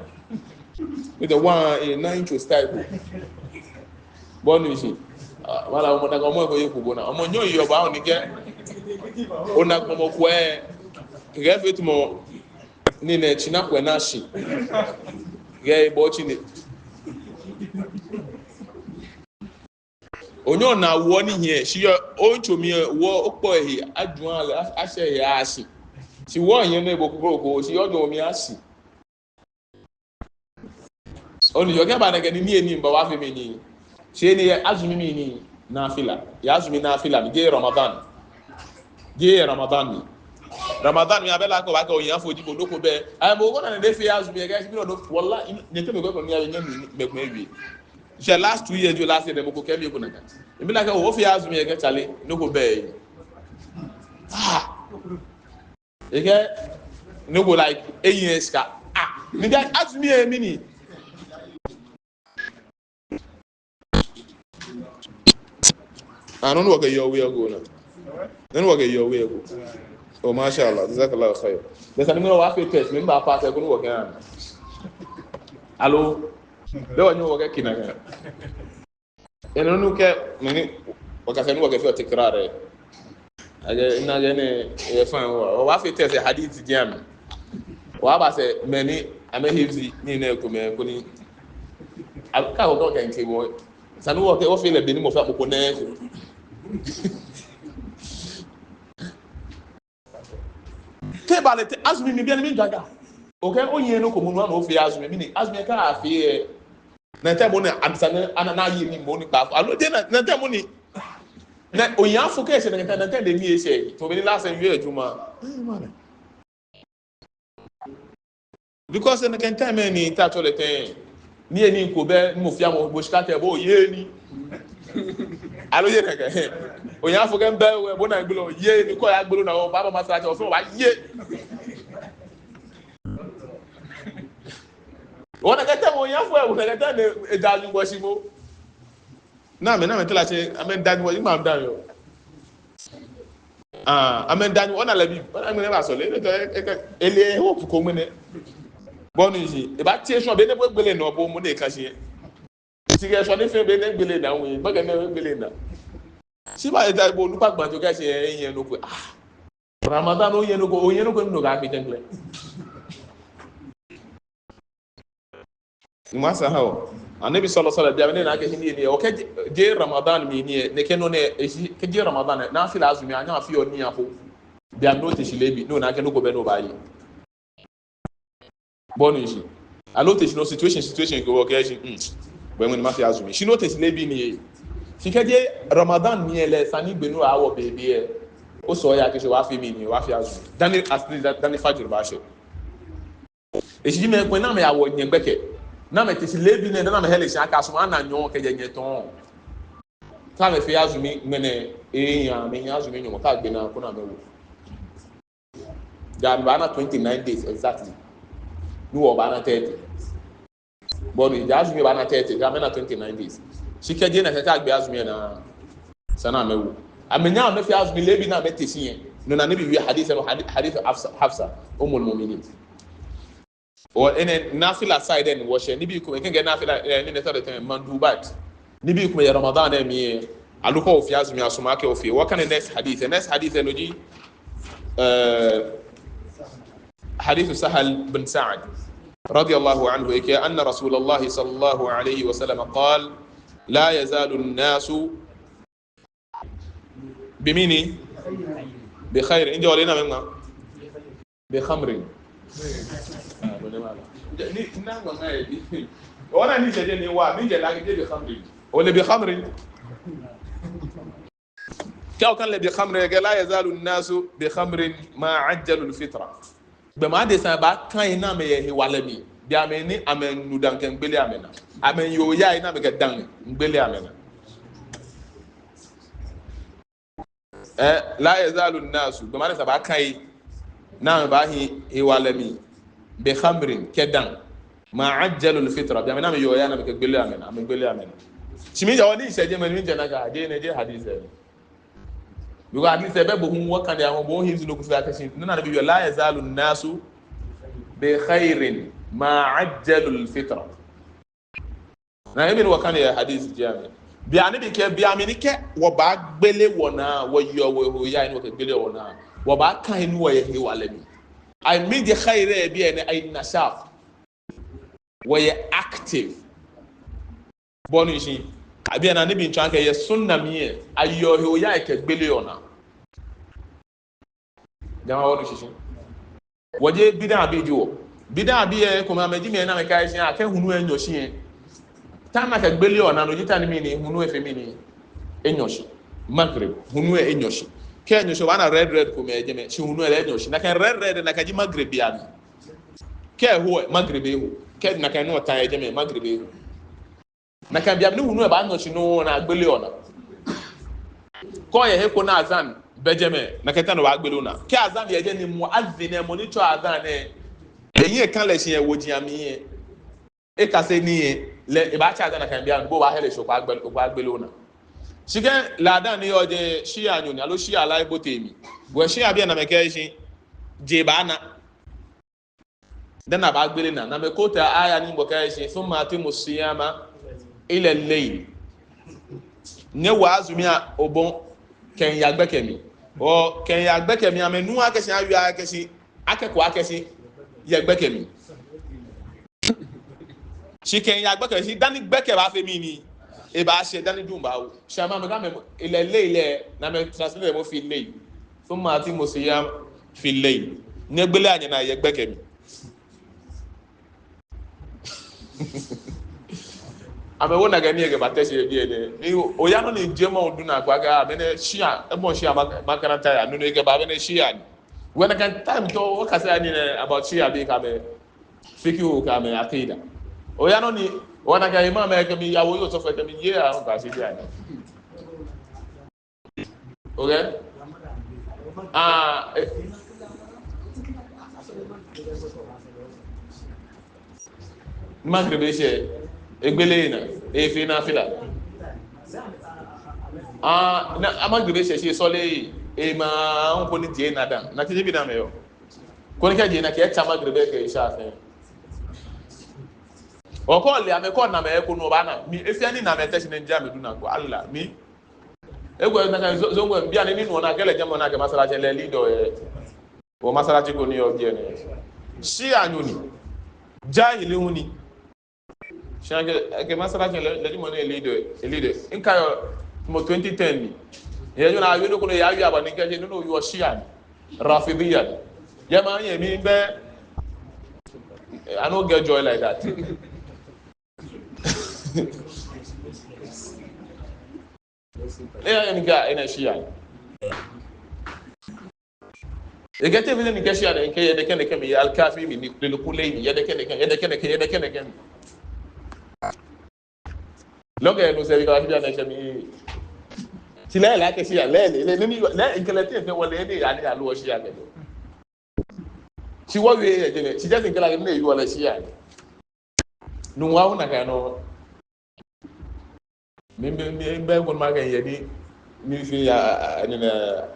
With the one, eh, nine to style. Bo onu shishi. Ah, wala, mɔ nakai mɔ ko ye ko bo na. Mɔ nyɔ yɔɔ ba, oni kɛ. Ona gbɔmɔ ko lɛ. Kɛ efee tamɔ, nii nɛɛ tsina ko lɛ na shi. Kɛ ebɔ tsine. Onyɛɔ ona wɔ ni hiɛ, shi yɛ, otsu mli lɛ, wɔ, okpɔ ehe, ajuɔ lɛ, a-, ashɛ ehe ashi. Shi wɔ hiɛ ni ebo kroko, shi yɛ ojwɛŋmɔ mli ashi. Onu, yɔɔ kɛba nɛkɛ ni niyenii ba, obaafee mɛni? Shi ni yɛ azumi mli ni, nafila. Yɛ azumi nafila mli, jeee Ramadan. Jeee Ramadan mli. Ramadan mli, abɛ lɛ ko ba kɛ oya fo ji bo nɔ ko bɛ. Ai, mɔ ko na ni efee azumi lɛ, kɛ shi mi no, wallah, nyɛteŋ mɛi komɛi ni ya, nyɛmi, mɛi komɛi wie. Shi last two years, jio last year, mɔ ko kɛɛ mi eko nakai. Emli lɛ kɛɛ, ofee azumi lɛ kɛ chale, nɔ ko bɛ. Ah. Ekɛɛ, nɔ ko like, eyi shika. Ah, mi da azumi lɛ mli ni. Ah, nɔ ni wɔkɛyɔɔ we ago na. Nɔ ni wɔkɛyɔɔ we ago. Oh, mashallah. Jazakallahu khair. Bɛ sani mɔ ni baafee test, mɔ ni baapass lɛ, koni wɔkɛ ana. Aloo. Bɛ wɔnyɛ wɔkɛ kina kɛ. Enɛ nɔ kɛ, mɛni, Wɔkase ni wɔkɛfeɔ tikrar lɛ. Akɛ, ina akɛ nɛɛ, efeɔ wɔ. Wɔbaafee test hadith jam. Wɔbaasɛɛ mɛi ni amɛ hifzi ni nɛɛ komɛi koni. Akɛ wɔkɛ kɛŋkɛ wɔ. Sani wɔkɛ, wɔfee lɛ be ni mɔ fɛɛ mɔ ko nɛɛ ko. Te bale te azumi mli bianɛ mli jaga. Okay, oye nɔ ko mli nɔ ni ofee azumi mli ni. Azumi kɛ afee, eh, nɛkɛ mɔ nɛɛ, adesa nɛɛ, ana, na ye ni mɔ ni kpa. Aloo jeee nɛ, nɛkɛ mɔ ni. Nɛ, oya fo kɛ eshɛ nɛkɛ, nɛkɛ de mli eshɛ. To be ni last time yɛ juma. Eh, mane. Because nɛkɛ time ni ta tsɔ lɛ tɛŋŋ. Ni eni ko bɛ, mɔ fɛɛ mɔ, bo shika tɛ, bo ye ni. Aloo jeee nɛkɛ. Oya fo kɛ mbɛ, wɛ, bo na gbolo, ye ni ko ya gbolo na, o, baba masala tɛ, o fɛɛ, obaye. O nɛkɛ time, oya fo, o nɛkɛ time, edaa ni gbɔ shi mɔ. Namɛi, namɛi tela tsɛ, amɛdaa ni wɔ, ima amɛdaa ni wɔ. Ah, amɛdaa ni wɔ, ona lɛ bi, ona mɛi nɛɛ baasɔle, ele, ele, ele, hope ko mɛi nɛɛ. Bɔ ni ji, ebaatee shɔ, be ni bo gbele nɔ, bo mɔ ni ka shi yɛ. Shi kɛ shɔ ni fɛɛ be ni gbele naa, wɛ, bɛ kɛ ni gbele naa. Shi ba eta bo lu pa gbanjo kɛ shi yɛ, yɛ nɔ ko. Ah. Ramadan, oye nɔ ko, oye nɔ ko, nɔ ko akpe jɛŋ lɛ. Ni masa hao. Annabi sallallahu alaihi wasallam, bianɛ ni akɛ shi ni, ni, okay, jeee, jeee Ramadan mli ni, nɛkɛ nɔ nɛɛ, eshi, kɛ jeee Ramadan, nafila azumi, anyɛɔ afeɔ nii aho. Bianɛ ni ote shi leebi, ni ona akɛ nɔ ko bɛ ni obaaye. Bɔ ni ji. Aloo ote shi nɔ situation, situation ko okɛɛ shi, hmm. Bɔ ni mafee azumi. Shi ni ote shi leebi ni ye. Shi kɛ jeee Ramadan mli lɛ, sani gbɛ ni awo be be lɛ. Osɔɔ ya kɛ shi obaafee mli ni, obaafee azumi. Dani as-, dani fajr baashɛ. Eshi ji mɛi komɛi ni amɛyawo nyɛ gbɛkɛ. Ni amɛte shi leebi nɛɛ, dani amɛhe lɛ shi akɛ asumɔ ana nyɔɔŋ kɛjɛ nyɛ tɔŋŋ. Kɛ amɛfee azumi ŋmɛnɛ, eya, amɛya azumi nyɔmɔ, kɛ agbe naa, koni amɛwo. Ja amɛbaana twenty-nine days exactly. Ni wɔbaana thirty. Bɔ ni, ja azumi baana thirty, ja amɛna twenty-nine days. Shi kɛ jeee nakai, kɛ agbe azumi naa, sani amɛwo. Amɛnyɛɛɛ amɛfee azumi leebi ni amɛte shi yɛ. No ni Annabi wie hadith lɛ, hadith, hadith Hafsa, Hafsa, Ummul Mu'minin. O, enɛ nafila side ni wɔshɛ, nibii komɛi, kɛ nafila, eh, ni nɛ tare tɛŋŋ, mandubat. Nibii komɛi yɛ Ramadan lɛ mli lɛ, aloo kɛ ofee azumi asumɔɔ akɛ ofee. Wɔkane next hadith, next hadith lɛ no ji, eh, hadith Sahal bin Sa'ad, radiyallahu anhu, ekɛɛ, anna Rasulallahi sallallahu alayhi wa sallam qal, la yazalu an-nasu Bi mɛni? Bi khairin. Njɛ ole namɛi ŋma? Bi khamrin. Ni, ni, ni, ni, ni, ona ni jɛ, jɛ ni wa, ni jɛ la, jɛ bi khamrin. Ole bi khamrin. Kɛ okane lɛ bi khamrin, ekɛɛ la yazalu an-nasu bi khamrin ma ajjalu al-fitra. Gbɔmɛi adesai baaka he ni amɛyɛ hewalɛ mli. Be mli ni amɛnu dãa kɛmiigbele amɛnaa. Amɛyɛ oya he ni amɛkɛ dãa miigbele amɛnaa. Eh, la yazalu an-nasu. Gbɔmɛi adesai baaka he ni amɛbaahi hewalɛ mli. Bi khamrin, kɛ dãa. Ma ajjalu al-fitra. Be mli ni amɛyɛ oya ni amɛkɛgbele amɛnaa. Amɛgbele amɛnaa. Shi mɛni ji, oni sɛɛ jɛmɛ, mɛni ji nakai, jeee nɛ, jeee hadith lɛ. Because hadith lɛ bɛ bo hu wɔkane lɛ, amɔ bo hu hizi no kufi akɛ shi. Nɔ ni Annabi wie, la yazalu an-nasu bi khairin ma ajjalu al-fitra. Ni Annabi wɔkane lɛ hadith jɛmɛ. Be Annabi kɛɛ, be mli ni kɛ wɔbaagbele wɔnaa, wɔyɛ wɔhe oya ni wɔkɛgbele wɔnaa. Wɔbaaka he ni wɔyɛ hewalɛ mli. Ai mɛni ji khair lɛ biɛ nɛɛ, ai nashat. Wɔyɛ active. Bo onu shishi. Abi ana ni bi ntsɔɔ akɛ yɛ sunna mli lɛ, ayɛ ohe oya kɛgbele onaa. Jama'a, bo onu shishi. Wɔjeee bid'a bii ji wɔ. Bid'a bii lɛ, komɛi amɛji mɛi ni amɛkɛɛ shi akɛ hulu lɛ enyɔ shi lɛ. Time ni akɛgbele onaa, no ji time ni mɛni, hulu lɛ efee mɛni, enyɔ shi. Maghrib, hulu lɛ enyɔ shi. Kɛ enyɔ shi, obaana red red komɛi jɛmɛ, shi hulu lɛ enyɔ shi. Nakai red red, nakai ji Maghrib be mli. Kɛ eho lɛ, Maghrib eho. Kɛ nakai nɔ ta yɛ jɛmɛ, Maghrib eho. Nakai be mli ni hulu lɛ baanyɔ shi nɔŋŋ ni agbele onaa. Kɛ oyɛ he ko ni azan bɛ jɛmɛ, nakai time ni obaagbele onaa. Kɛ azan yɛ jɛi ni mu'adhdhin lɛ, mɔ ni tsɛɔ azan lɛ, eyiŋ eka lɛ shi yɛ woji amli lɛ, ekase nii lɛ, lɛ ebaatsɛ azan nakai be mli, bo obaahe lɛ shi okɛbaagbele, okɛbaagbele onaa. Shi kɛ ladan ni yɔɔ jɛi Shia nyo ni, aloo Shia lɛ ebote mli. Bo Shia bii ni amɛkɛɛ shi je baana. Dani abaagbele naa, ni amɛquote aya ni Nyɔŋmɔ kɛɛ shi, thumma atimmu siyama ila al-layl. Nyɛwoa azumi a obɔ kɛmiiya gbɛkɛ mli. Ɔ, kɛmiiya gbɛkɛ mli, amɛnuuu akɛ shi awie akɛ shi, akɛko akɛ shi yɛ gbɛkɛ mli. Shi kɛmiiya gbɛkɛ shi, dani gbɛkɛ baafee mɛni? Ebaashɛ dani duŋ baawo. Shi amɛ, amɛkɛɛ amɛ, ilal layl, ni amɛ-translate lɛ moŋ fil layl. Thumma atimmu siyam fil layl. Nyɛgbeleɔ nyɛnaa yɛ gbɛkɛ mli. Amɛwo nakai nii kɛba tɛ shi yɛ biɛ nɛɛ. Ni oya nɔ ni jɛmɔ odu naa ko akɛ, ah, mɛnɛ Shia, ebɔ Shia mak-, makaranta ya, nɔ ni ekɛba, mɛnɛ Shia ni. Wɔ nakai time tɔɔ, wɔkase nii nɛɛ about Shia bii kɛ amɛ fikihu kɛ amɛ akida. Oya nɔ ni, wɔ nakai imam kɛ mi yawo yoo sɔfo kɛ mi ye a, ŋkase biɛ nɛɛ. Okay? Ah, eh. Maghrib eshɛ, egbele naa, efee nafila. Ah, ni Maghrib eshɛ shi esɔle, ema ŋkɔ ni je naa dã. Nakai jeee biɛ ni amɛyɔɔ. Koni kɛ je naa kɛ etsa Maghrib kɛ Isha fɛɛ. Okɔ lɛ amɛkɔ naa amɛkɔ nɔ baana. Mi efee ni naa amɛtee shi ni je amɛdu naa ko. Allah, mi. Ekwɛ nakai zo-, zongo biɛ ni ni nɔ naa kɛ lɛ jɛmɔ naa kɛ masalaci lɛ lead-ɔ yɛ. Wɔ masalaci ko ni yɔɔ biɛ nɛɛ. Shianyo ni. Jahili hu ni. Shi akɛ, akɛ masalaci lɛ, lɛ jɛmɔ ni lead-ɔ, lead-ɔ. Ŋkɛɛ tamɔ twenty ten ni. Eyɛ jona awie nɔ ko ni eyawie aba ni ŋkɛɛ je nɔ ni oyɔɔ Shia ni. Rafidiyya ni. Yɛ maŋ yɛ mli bɛ. I don't get joy like that. Eya yɛ ni ŋkɛɛ enɛ Shia. Ekɛɛ te mɛni ŋkɛɛ Shia ni ŋkɛɛ yɛ dɛkɛ nɛkɛ mli, Al-Kafi mli, ni lɛ lɛ kule mli, yɛ dɛkɛ nɛkɛ, yɛ dɛkɛ nɛkɛ, yɛ dɛkɛ nɛkɛ mli. Lɔŋ kɛ no sɛbi ka shi biɛ nɛɛ shɛ mi. Shi lɛ lɛ akɛ Shia, lɛ lɛ, lɛ lɛ ni, lɛ ŋkɛɛ lɛ te fɛɛ wɔ lɛ ni ya ni ya lo Shia kɛ. Shi wɔwie yɛ jɛmɛ, shi jɛ ŋkɛɛ lɛ ni yɔɔ lɛ Shia. Nuu wa ona kɛ nɔ. Mi, mi, mi, mi, ko ni makɛɛ yɛ ni, ni fee ya, a, a, ni na,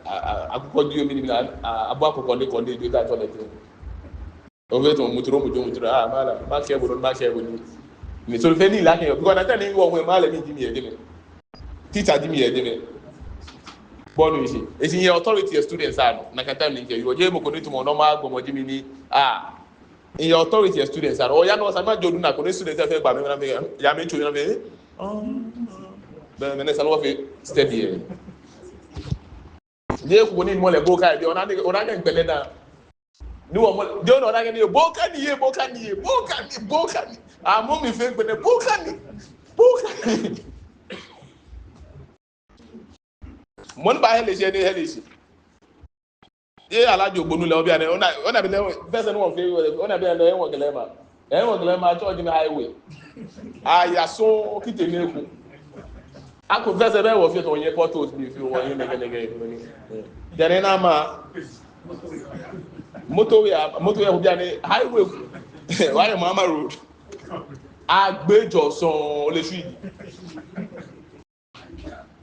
a, a, akɔkɔ di o mi ni, mi na, a, a, abɔ akɔkɔ ni kɔ ni, bi ta tɔ lɛ te. Ofee tamɔ muturo, muturo, muturo, ah, malam, makɛɛ bo, makɛɛ bo ni. Ni so fɛɛ ni lɛ kɛ, because na ta ni wɔ, wɔ malam mi ji mi yɛ jɛmɛ. Teacher ji mi yɛ jɛmɛ. Bɔ ni shi. Esi yɛ authority yɛ students anɔ. Nakai time ni ŋkɛɛ, yoo, jeee mɔ ko ni tamɔ normal gbɔmɔ ji mi ni, ah. Yɛ authority yɛ students anɔ. Oya nɔ sa ma jo du naa ko ni students fɛɛ gba mi na mi ya mi tso na mi. Oh. Bɛ mɛni salo fee steady yɛ. Jeee ko ni mɔ lɛ boka yɛ biɛ, ona ni, ona ni gbele naa. Ni wɔ mɔ, jeee ona ni boka ni yɛ, boka ni yɛ, boka ni, boka ni. Ah, mɔ mi fɛɛ gbele boka ni. Boka ni. Mɔ ni baahele shi, ni ehele shi. Yɛ Alhaji Ogbonu lɛ, obi anɛ, ona, ona bi lɛ, fɛɛ sɛɛ ni wɔfee, ona bi anɛ, wɔkɛ lɛ ma. Ɛ, wɔkɛ lɛ ma, tsɔ ji mi highway. Aya sɔŋŋ, okitee nɛɛ ko. Akɔ fɛɛ sɛɛ bɛ wɔfee tɔ, wɔyɛ potholes ni fee, wɔyɛ nɛkɛ, nɛkɛ, nɛkɛ. Jɛnɛ na ma. Motorway, motorway, obi anɛ, highway. Wɔyɛ Mahama Road. Agbɛnɛ jɔ sɔŋŋ, ole sui.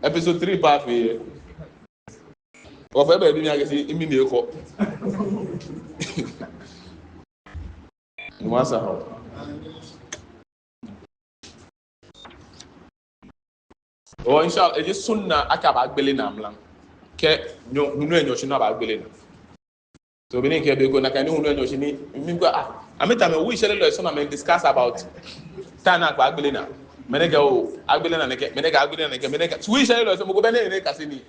Episode three baafee. Wɔfɛɛ bɛ bi mi akɛ shi, mi ni ekɔ. Ni masa hɔ. Oh, inshallah, eji sunna akɛ abaagbele naa mra. Kɛ nyɔ, hulu enyɔ shi ni abaagbele naa. So, beni kɛ be ko nakai ni hulu enyɔ shi ni, mi ko, ah, amɛ tamɔ, wi shɛlɛ lɛ sɔ ni amɛ discuss about. Taa ni akɛbaagbele naa. Mɛni kɛ o, agbele naa nɛkɛ, mɛni kɛ agbele naa nɛkɛ, mɛni kɛ. Wi shɛlɛ lɛ sɔ, mɔ ko bɛ ni, ni kase nii.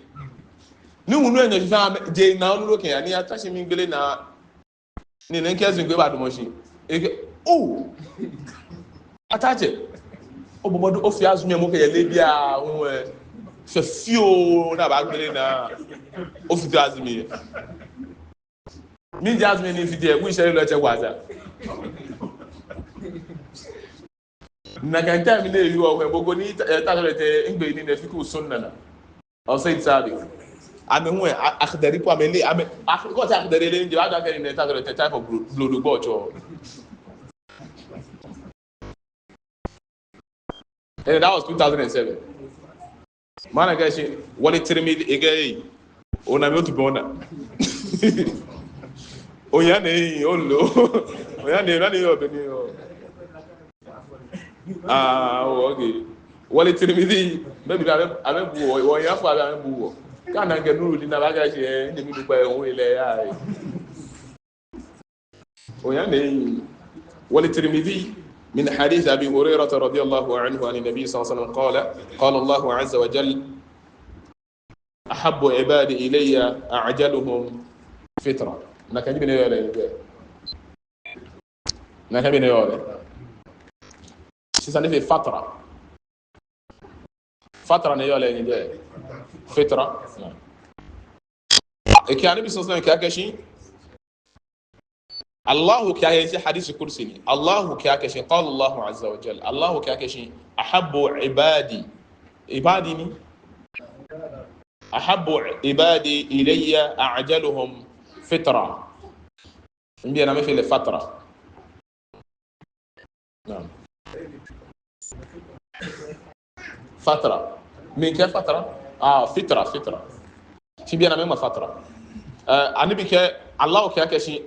Ni hulu enyɔ shi fɛɛ, je naa lolo kɛ, ani ata shi miigbele naa. Ni nɛkɛ zingbe baadamɔ shi. Ekɛɛ, oh! Atatsɛ. Obɔbɔ do ofee azumi mɔ kɛ yɛ lɛ biɛ, ŋwɛ. Fɛɛ fioo ni abaagbele naa. Ofite azumi. Mɛni ji azumi ni fite, wi shɛlɛ lɛ tsɛ waza. Nakai time ni eyi wɔ, mɔ ko ni ta, eh, ta sɔrɔ te, ŋgbɛ ni ne fiqhu sunna naa. Ɔ Said Sabiq. Amɛ hu, a, Akhdari po amɛ lɛ, amɛ, Akh-, kɔ Akhdari lɛ, nje ada kɛ ni ne ta sɔrɔ te type of blo-, blodo gbɔ tsɔ. Eh, that was two thousand and seven. Mana kɛ shi, wali Tirmidhi, ekɛɛ, ona mi otu bɛ ona. Oya nɛɛ, olo. Oya nɛɛ, nani yɔɔ bɛ ni yɔɔ. Ah, oh, okay. Wali Tirmidhi, maybe abɛ, abɛbu wɔ, wɔyafo abɛ, abɛbu wɔ. Kɛ ana akɛ nuru lɛ ni abaakɛɛ akɛ, eh, ni mi du kpɛ, eh, ohun lɛ ya, eh. Oya ne. وللترمذي من حديث أبي هريرة رضي الله عنه عن النبي صلى الله عليه وسلم قال: قال الله عز وجل: أحب عبادي إلي أعجلهم فطرة. Nakai nibii nɛɛ yɔɔ lɛ. Nakai nibii nɛɛ yɔɔ lɛ. Sisan, ni fatra. Fatra ni yɔɔ lɛ ni jɛ fitra. Ekɛɛ Anabi sallallahu alaihi wasallam kɛɛ akɛ shi, Allahu kɛɛ akɛ shi, hadisi kursi ni. Allahu kɛɛ akɛ shi, qala Allahu azza wa jalla. Allahu kɛɛ akɛ shi, ahabbu ibadi. Ibadi ni? Ahabbu ibadi ilayya a'jaluhum fitra. Mibi lɛ, namɛi fee lɛ fatra? Naam. Fatra. Mɛni ji fatra? Ah, fitra, fitra. Shi bianɛ mɛni ji fatra? Eh, Anabi kɛɛ, Allahu kɛɛ akɛ shi,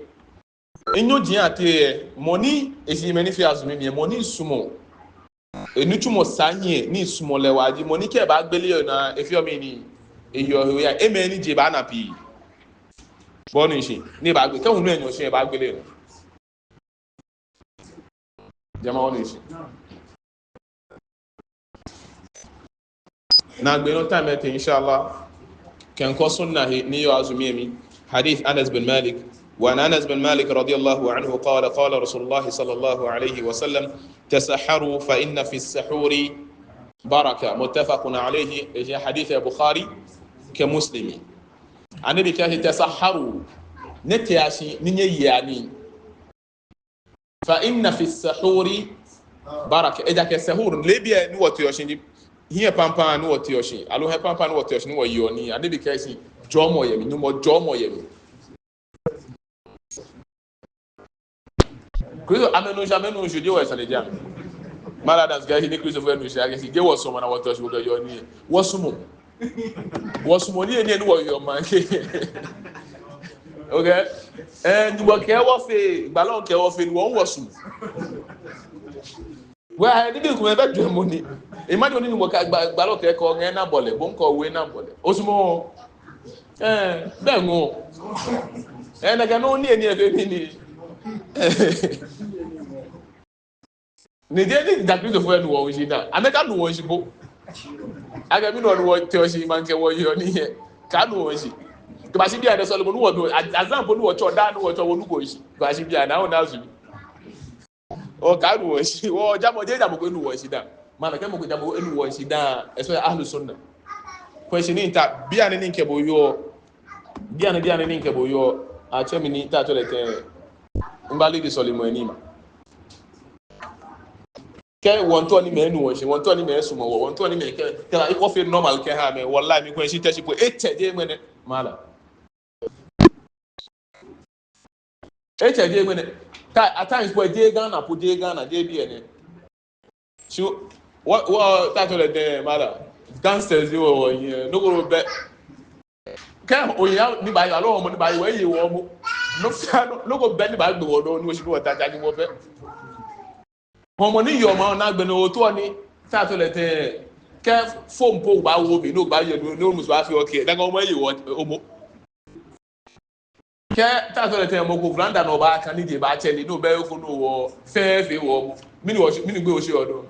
enyɔ ji ate yɛ, mɔ ni eji mɛi ni feɔ azumi mli, mɔ ni sumɔɔ. Enitsumɔ sa hiɛ, ni sumɔɔ lɛ wa ji mɔ ni kɛ ebaagbele yɛ naa, efeɔ mɛni? Eyɔɔ he ya, emɛi ni je baana pii. Bo onu shishi, ni ebaagbele, kɛ hulu enyɔ shi ebaagbele yɛ naa. Jama'a, onu shishi. Naagbee nɔ time lɛ tee, inshallah. Kɛ mikɔ sunna he ni yɔɔ azumi mli. Hadith Anas bin Malik. وعن أنس بن مالك رضي الله عنه قال: قال رسول الله صلى الله عليه وسلم: تسحروا فإن في السحور بركة. متفق عليه. Eji hadith Bukhari kɛ Muslim. Anabi kɛɛ, تسحروا. Nyɛtea shi, ni nyɛyea nii. فإن في السحور بركة. Ejaakɛ sahur, leebi lɛ ni wɔteɔ shi ji, hiɛ pampam ni wɔteɔ shi, aloo hiɛ pampam ni wɔteɔ shi ni wɔyeɔ nii. Anabi kɛɛ shi, jɔɔmɔ yɛ mli, Nyɔŋmɔ jɔɔmɔ yɛ mli. Kristo, amɛnuɔ shi, amɛnuɔ shi, jeee wɔ sane ja. Mala das kɛɛ shi ni Kristofoi nuɔ shi, akɛ shi, jeee wɔsumɔɔ ni wɔteɔ shi wɔkɛyeɔ nii. Wɔsumɔɔ. Wɔsumɔɔ nii, nii ni wɔyeɔ maŋkɛ. Okay? Eh, Nyɔŋmɔ kɛɛ wɔfee, gbalɔ kɛɛ wɔfee, ni wɔ wɔsumɔɔ. Wɛ, eh, nibii komɛi bɛ jwɛŋmɔ ni. Imagine ni Nyɔŋmɔ kɛɛ gba-, gbalɔ kɛɛ kɔ ŋɛ na bɔlɛ, bo ŋkɔ we na bɔlɛ. Osumɔɔ. Eh, bɛ ŋɔ. Eh, nakai nɔ ni, ni efee mɛni? Ni jeee ni daa Kristofoi nuɔ wɔshi daa. Amɛkanuɔ wɔshi po. Akɛ mɛni nɔ ni wɔteɔ shi maŋkɛ wɔyeɔ nii lɛ, kanuɔ wɔshi. Kɛbashi bianɛ sɔlemɔ ni wɔbi, a-, azan po ni wɔtsɔɔ daa ni wɔtsɔɔ, wɔnuko shi. Kɛbashi bianɛ, ona su. Oo, kanuɔ wɔshi. Oo, jamɔ, jeee jamɔ ko enuɔ wɔshi daa. Mana kɛ mɔ ko jamɔ ko enuɔ wɔshi daa. Especially Ahlu Sunna. Question ni mita, bianɛ ni mikɛ bo yɔɔ. Bianɛ, bianɛ ni mikɛ bo yɔɔ. Atsɛ mi ni ta to lɛ tɛ. Mba lead sɔlemɔ ni ma. Kɛ wɔŋtao ni mɛi nuɔ wɔshi, wɔŋtao ni mɛi sumɔɔ wɔ, wɔŋtao ni mɛi kɛ, kɛ la, wɔfee normal kɛha amɛ, wallahi, mikwɛ shi Teshie po, etsɛ jeee ŋmɛnɛ, mala. Etsɛ jeee ŋmɛnɛ. Ka, at times po, jeee Ghana po, jeee Ghana, jeee biɛ nɛɛ. Shi, wɔ, wɔ, ta to lɛ tɛ, mala. Gangsters ji wɔ, wɔ, yɛ, nɔ ko bɛ. Kɛ oya ni baayɔɔ, aloo hɔmɔ ni baayɔɔ, eyeɔ wɔ momo. Nɔ fɛɛ nɔ, nɔ ko bɛ ni baagbe wɔ dɔŋŋ, ni wɔshi ni wɔta ja ni wɔfee. Hɔmɔ ni yɔɔ maŋ nɔ agbɛnɛ otao ni, ta to lɛ tɛ, kɛ phone po baawo mli, ni obaaye, ni, ni omusu baafee okay. Dani hɔmɔ eyeɔ wɔ momo. Kɛ ta to lɛ tɛ mɔ ko veranda nɔ baaka ni je baatsɛ lɛ, ni obɛ eko ni wɔ fɛɛ fɛɛ wɔ momo. Mɛni wɔ, mɛni gbɛ wɔshi wɔ dɔŋŋ.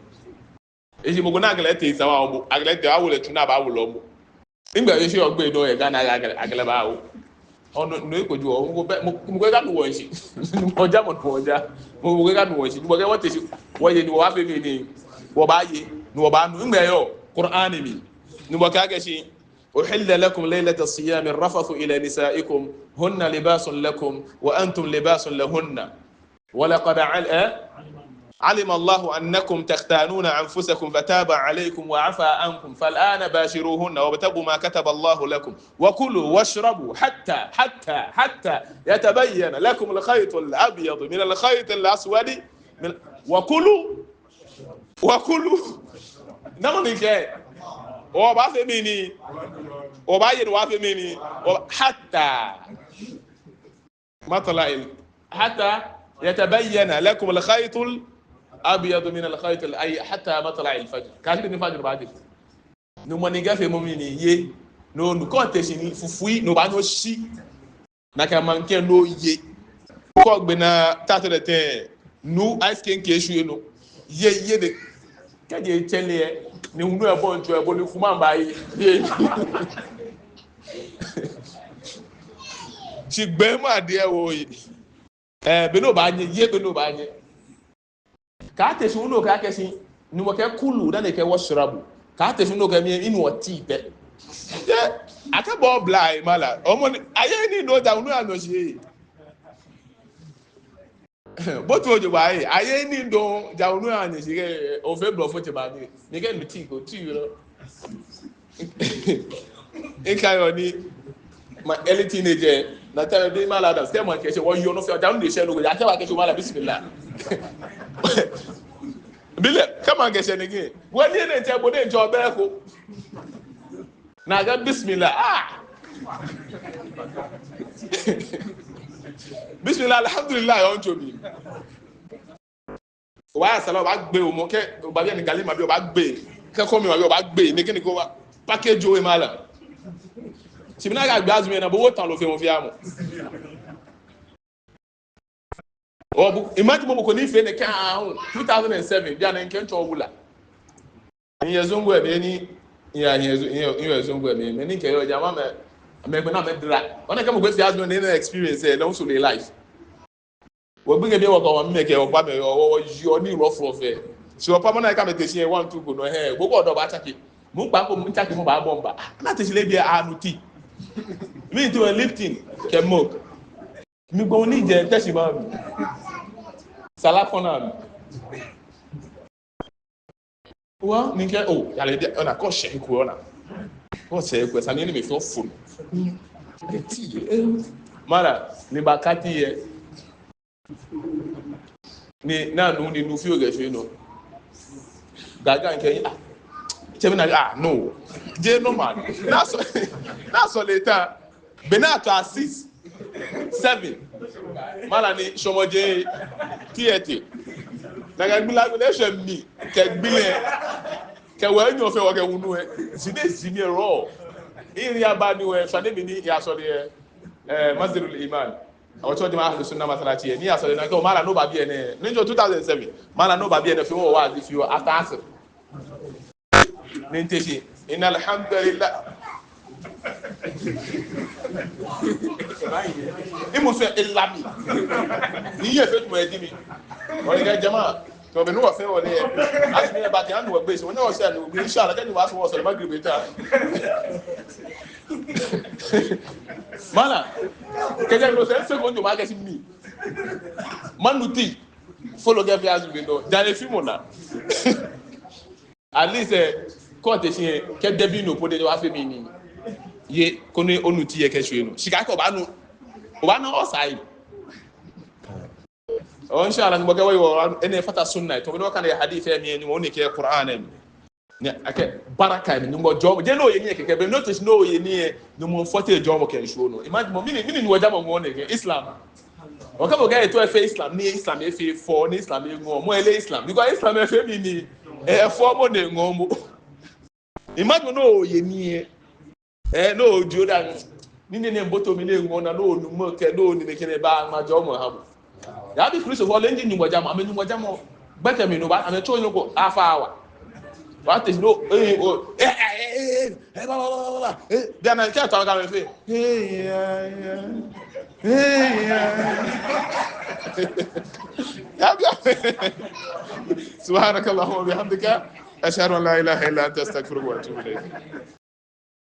Eji mɔ ko ni akɛ lɛ tee sawa wɔ momo, akɛ lɛ tee awo lɛ tsu ni abaawo lɛ momo. Nɛgbɛ eshi ogbɛ dɔŋŋ yɛ Ghana akɛ lɛ, akɛ lɛ baawo. Ɔnɔ, nɔ eko ji wɔ, mɔ ko bɛ, mɔ, mɔ ko kanu wɔshi. Mɔ ja, mɔ, mɔ ja. Mɔ, mɔ ko kanu wɔshi. Mɔ kɛ wɔte shi, wɔye ni wɔbaafee mɛni, wɔbaaye, ni wɔbaanu. Nɛgbɛ yɔɔ? Qur'an mli. Ni mɔ kɛɛ akɛ shi, أحل لكم ليلة الصيام الرفث إلى نسائكم هن لباس لكم وأنتم لباس لهن. ولقد عل-، eh? علم الله أنكم تختانون أنفسكم فتاب عليكم وعفا عنكم فالآن باشروهن وابتغوا ما كتب الله لكم وكلوا واشربوا حتى، حتى، حتى يتبين لكم الخيط الأبيض من الخيط الأسود من، وكلوا، وكلوا. Namɔ ni kɛɛ? Obaafee mɛni? Obaaye ni obaafee mɛni? O-، حتى. مطلع ال-، حتى يتبين لكم الخيط ال-، أبيض من الخيط الأي-، حتى مطلع الفجر. Kɛyashi be ni fajr baaje. Nuumo ni kɛfee mɔ mli ni ye. No, no, kɛ ote shi ni fufui, no obaanyɛ oshi. Nakai maŋkɛ no ye. Kɛ ogbe naa tatɔ lɛ tɛŋŋ, nu ice cream kɛ shwie nɔ. Ye, ye de. Kɛji etsɛ lɛ, ni hulu ebɔ ŋtsɔ, ebɔ ni kuma baaye. Ye. Shi gbɛ ma deɛ wo ye. Eh, be no obaanyɛ, ye be no obaanyɛ. Kaate shi hu ni okɛɛ akɛ shi, Nuumo kɛɛ kulu, dani ekɛɛ washrabu. Kaate shi hu ni okɛɛ mi, minu tea pɛ. Ye, akɛbɔ bla, eh, mala. Omɔ ni, ayeee nii dɔŋŋ ja hu ni anu shi. Bo tu ojo ba ye, ayeee nii dɔŋŋ ja hu ni anu shi, eh, ofee blɔfo tsɛ ba ni. Ni kɛ nu tea ko, tea yɔɔ. Ŋkɛɛ yɔɔ ni, ma early teenager, na time be Malam Adams, kɛ maŋkɛ shɛ, wɔyɔɔ nɔ fɛɛ, ja hu ni eshɛ nɔ ko, ja kɛ wɔkɛɛ shi Malam, bismillah. Bi lɛ, kɛ maŋkɛ shɛ nɛkɛ, wɔ ni enɛ tsɛ, bo ni ŋtsɔ bɛ ko. Nakai bismillah, ah. Bismillah, alhamdulillah, yɔɔ ŋtsɔ mi. Obaaya sala, obaagbe omɔ, kɛ obaabi ni gali ma bi, obaagbe. Kɛ kɔmi ma bi, obaagbe. Nɛkɛ nɛkɛ obaa package owe malam. Shi mina akɛ gbi azumi lɛ naa, bo owo tan loo fe mɔ fɛɛ mɔ. Obu, imagine mɔ ko ni fee nɛkɛ aahu, two thousand and seven, bianɛ ŋkɛ ŋtsɔ wula. Nyɛ Zongo lɛ mɛi ni, nyɛ, nyɛ Zo-, nyɛ, nyɛ Zongo lɛ mɛi, mɛi ni kɛ yɔɔ jama mɛi, mɛi gbɛ naa mɛi dra. Ona kɛ mɔ ko fee azumi lɛ naa experience lɛ, lɛ hu so lɛ life. Wɔgbi kɛ bi wɔkɔ wɔmɛi kɛ wɔpamɛi yɔɔ, wɔ, wɔyɔɔ nii rough rough fɛɛ. Shi wɔpamɔ naa kɛ amɛte shi one two ko nɔ hɛɛ, gbogbo dɔ baatsake. Mɔ kpaako mitsake mɔ baabɔ mba. Ah, naa te shi lɛ biɛ anu tea. Mi tea wɛ Lipton kɛ milk. Mi gbɔ ni jɛ Teshie maŋ mli. Sala kɔna mli. Wa, ni ŋkɛɛ, oh, yale bi, ona, kɔ shɛ ko, ona. Kɔ shɛ ko, sani ni mifee fun. Tea, eh. Malam, ni baaka tea lɛ. Ni, naa nu, ni nu fioo kɛ shwie nɔ. Gaga ŋkɛɛ, ah. Tsɛ mi naa, ah, no. Jeee normal. Naa sɔ, naa sɔ lɛ ta. Be naa to a six, seven. Malam ni shɔmɔ je theatre. Nakai gbi lɛ, gbi lɛ shɛ mi, kɛ gbi lɛ. Kɛ wɔ enyɔ fɛɛ wɔkɛ wunu lɛ. Zine, zine rɔ. Iri aba ni wɔ, shwane mi ni ya sɔ lɛ, eh, Masjidul Iman. Awo tsɔ jama Ahlus Sunna masalaci lɛ. Ni ya sɔ lɛ nakai, malam no ba biɛ nɛɛ. Ni jɔ two thousand seven. Malam no ba biɛ nɛɛ, fee wɔ waazi fioo, after Asr. Ni ŋte shi, إن الحمد لله. Mimusu lɛ ela mi. Ni yɛ fɛɛ tumɔ eji mi. Ona kɛ jama. To be ni wɔfee wɔ lɛ. Azumi lɛ ba kɛ anu wɔgbe shi. Ona wɔsɛɛ anu wɔgbe. Inshallah, kɛ ni wɔsɔ wɔsɔ Maghrib ta. Malam. Kɛjɛ no sɛɛ ŋsɛɛ ko ŋjo makɛɛ shi mi. Manu tea. Follow kɛfee azumi dɔŋŋ. Jale fi mɔ naa. At least, eh, kɛ ote shi lɛ, kɛ debino po de wɔfee mɛni. Ye, koni onu tea lɛ kɛshwie nɔ. Shi kɛ obaanu, obaana osaaa. Oh, inshallah, ni mɔ kɛ wɔ, wɔ, enɛ fata sunna. To be ni wɔkane hadith lɛ mli, ni mɔ ni kɛ Qur'an lɛ mli. Ni akɛ baraka ni mɔ jɔɔmɔ. Jeee ni oye nii kɛkɛ, be ni ote shi ni oye nii lɛ, ni mɔ fɔte jɔɔmɔ kɛ ŋshɔ nɔ. Imagine mɔ, mɛni, mɛni ni wɔjamɔ ŋɔɔ nɛkɛ Islam. Okɛ mɔ kɛ eto efee Islam, ni Islam efee fɔ, ni Islam eŋɔɔ, mɔ eleee Islam. Because Islam efee mɛni, efɔ mɔ ni eŋɔɔ mɔ. Imagine ni oye nii lɛ. Eh, ni ojo da. Ni nɛɛ ni mboto mli ni eŋɔɔ naa, ni onu mɔ kɛ, ni onu nɛkɛ nɛɛ baaŋma jɔɔmɔ aha bo. Yaabi Kristofoi lɛ ni ji Nyɔŋmɔ jamɔ, amɛ Nyɔŋmɔ jamɔ. Gbɛkɛ mli ni oba, amɛtsɔ nɔ ko, half hour. Wɔte shi ni, eh, oh, eh, eh, bla, bla, bla, bla, eh, bianɛ kɛ tɔ ka mɛi fɛɛ. Eh, yeah, yeah. Eh, yeah. Yaabi. سبحانك اللهم وبحمدك، أشهد أن لا إله إلا أنت، أستغفرك وأتوب إليك.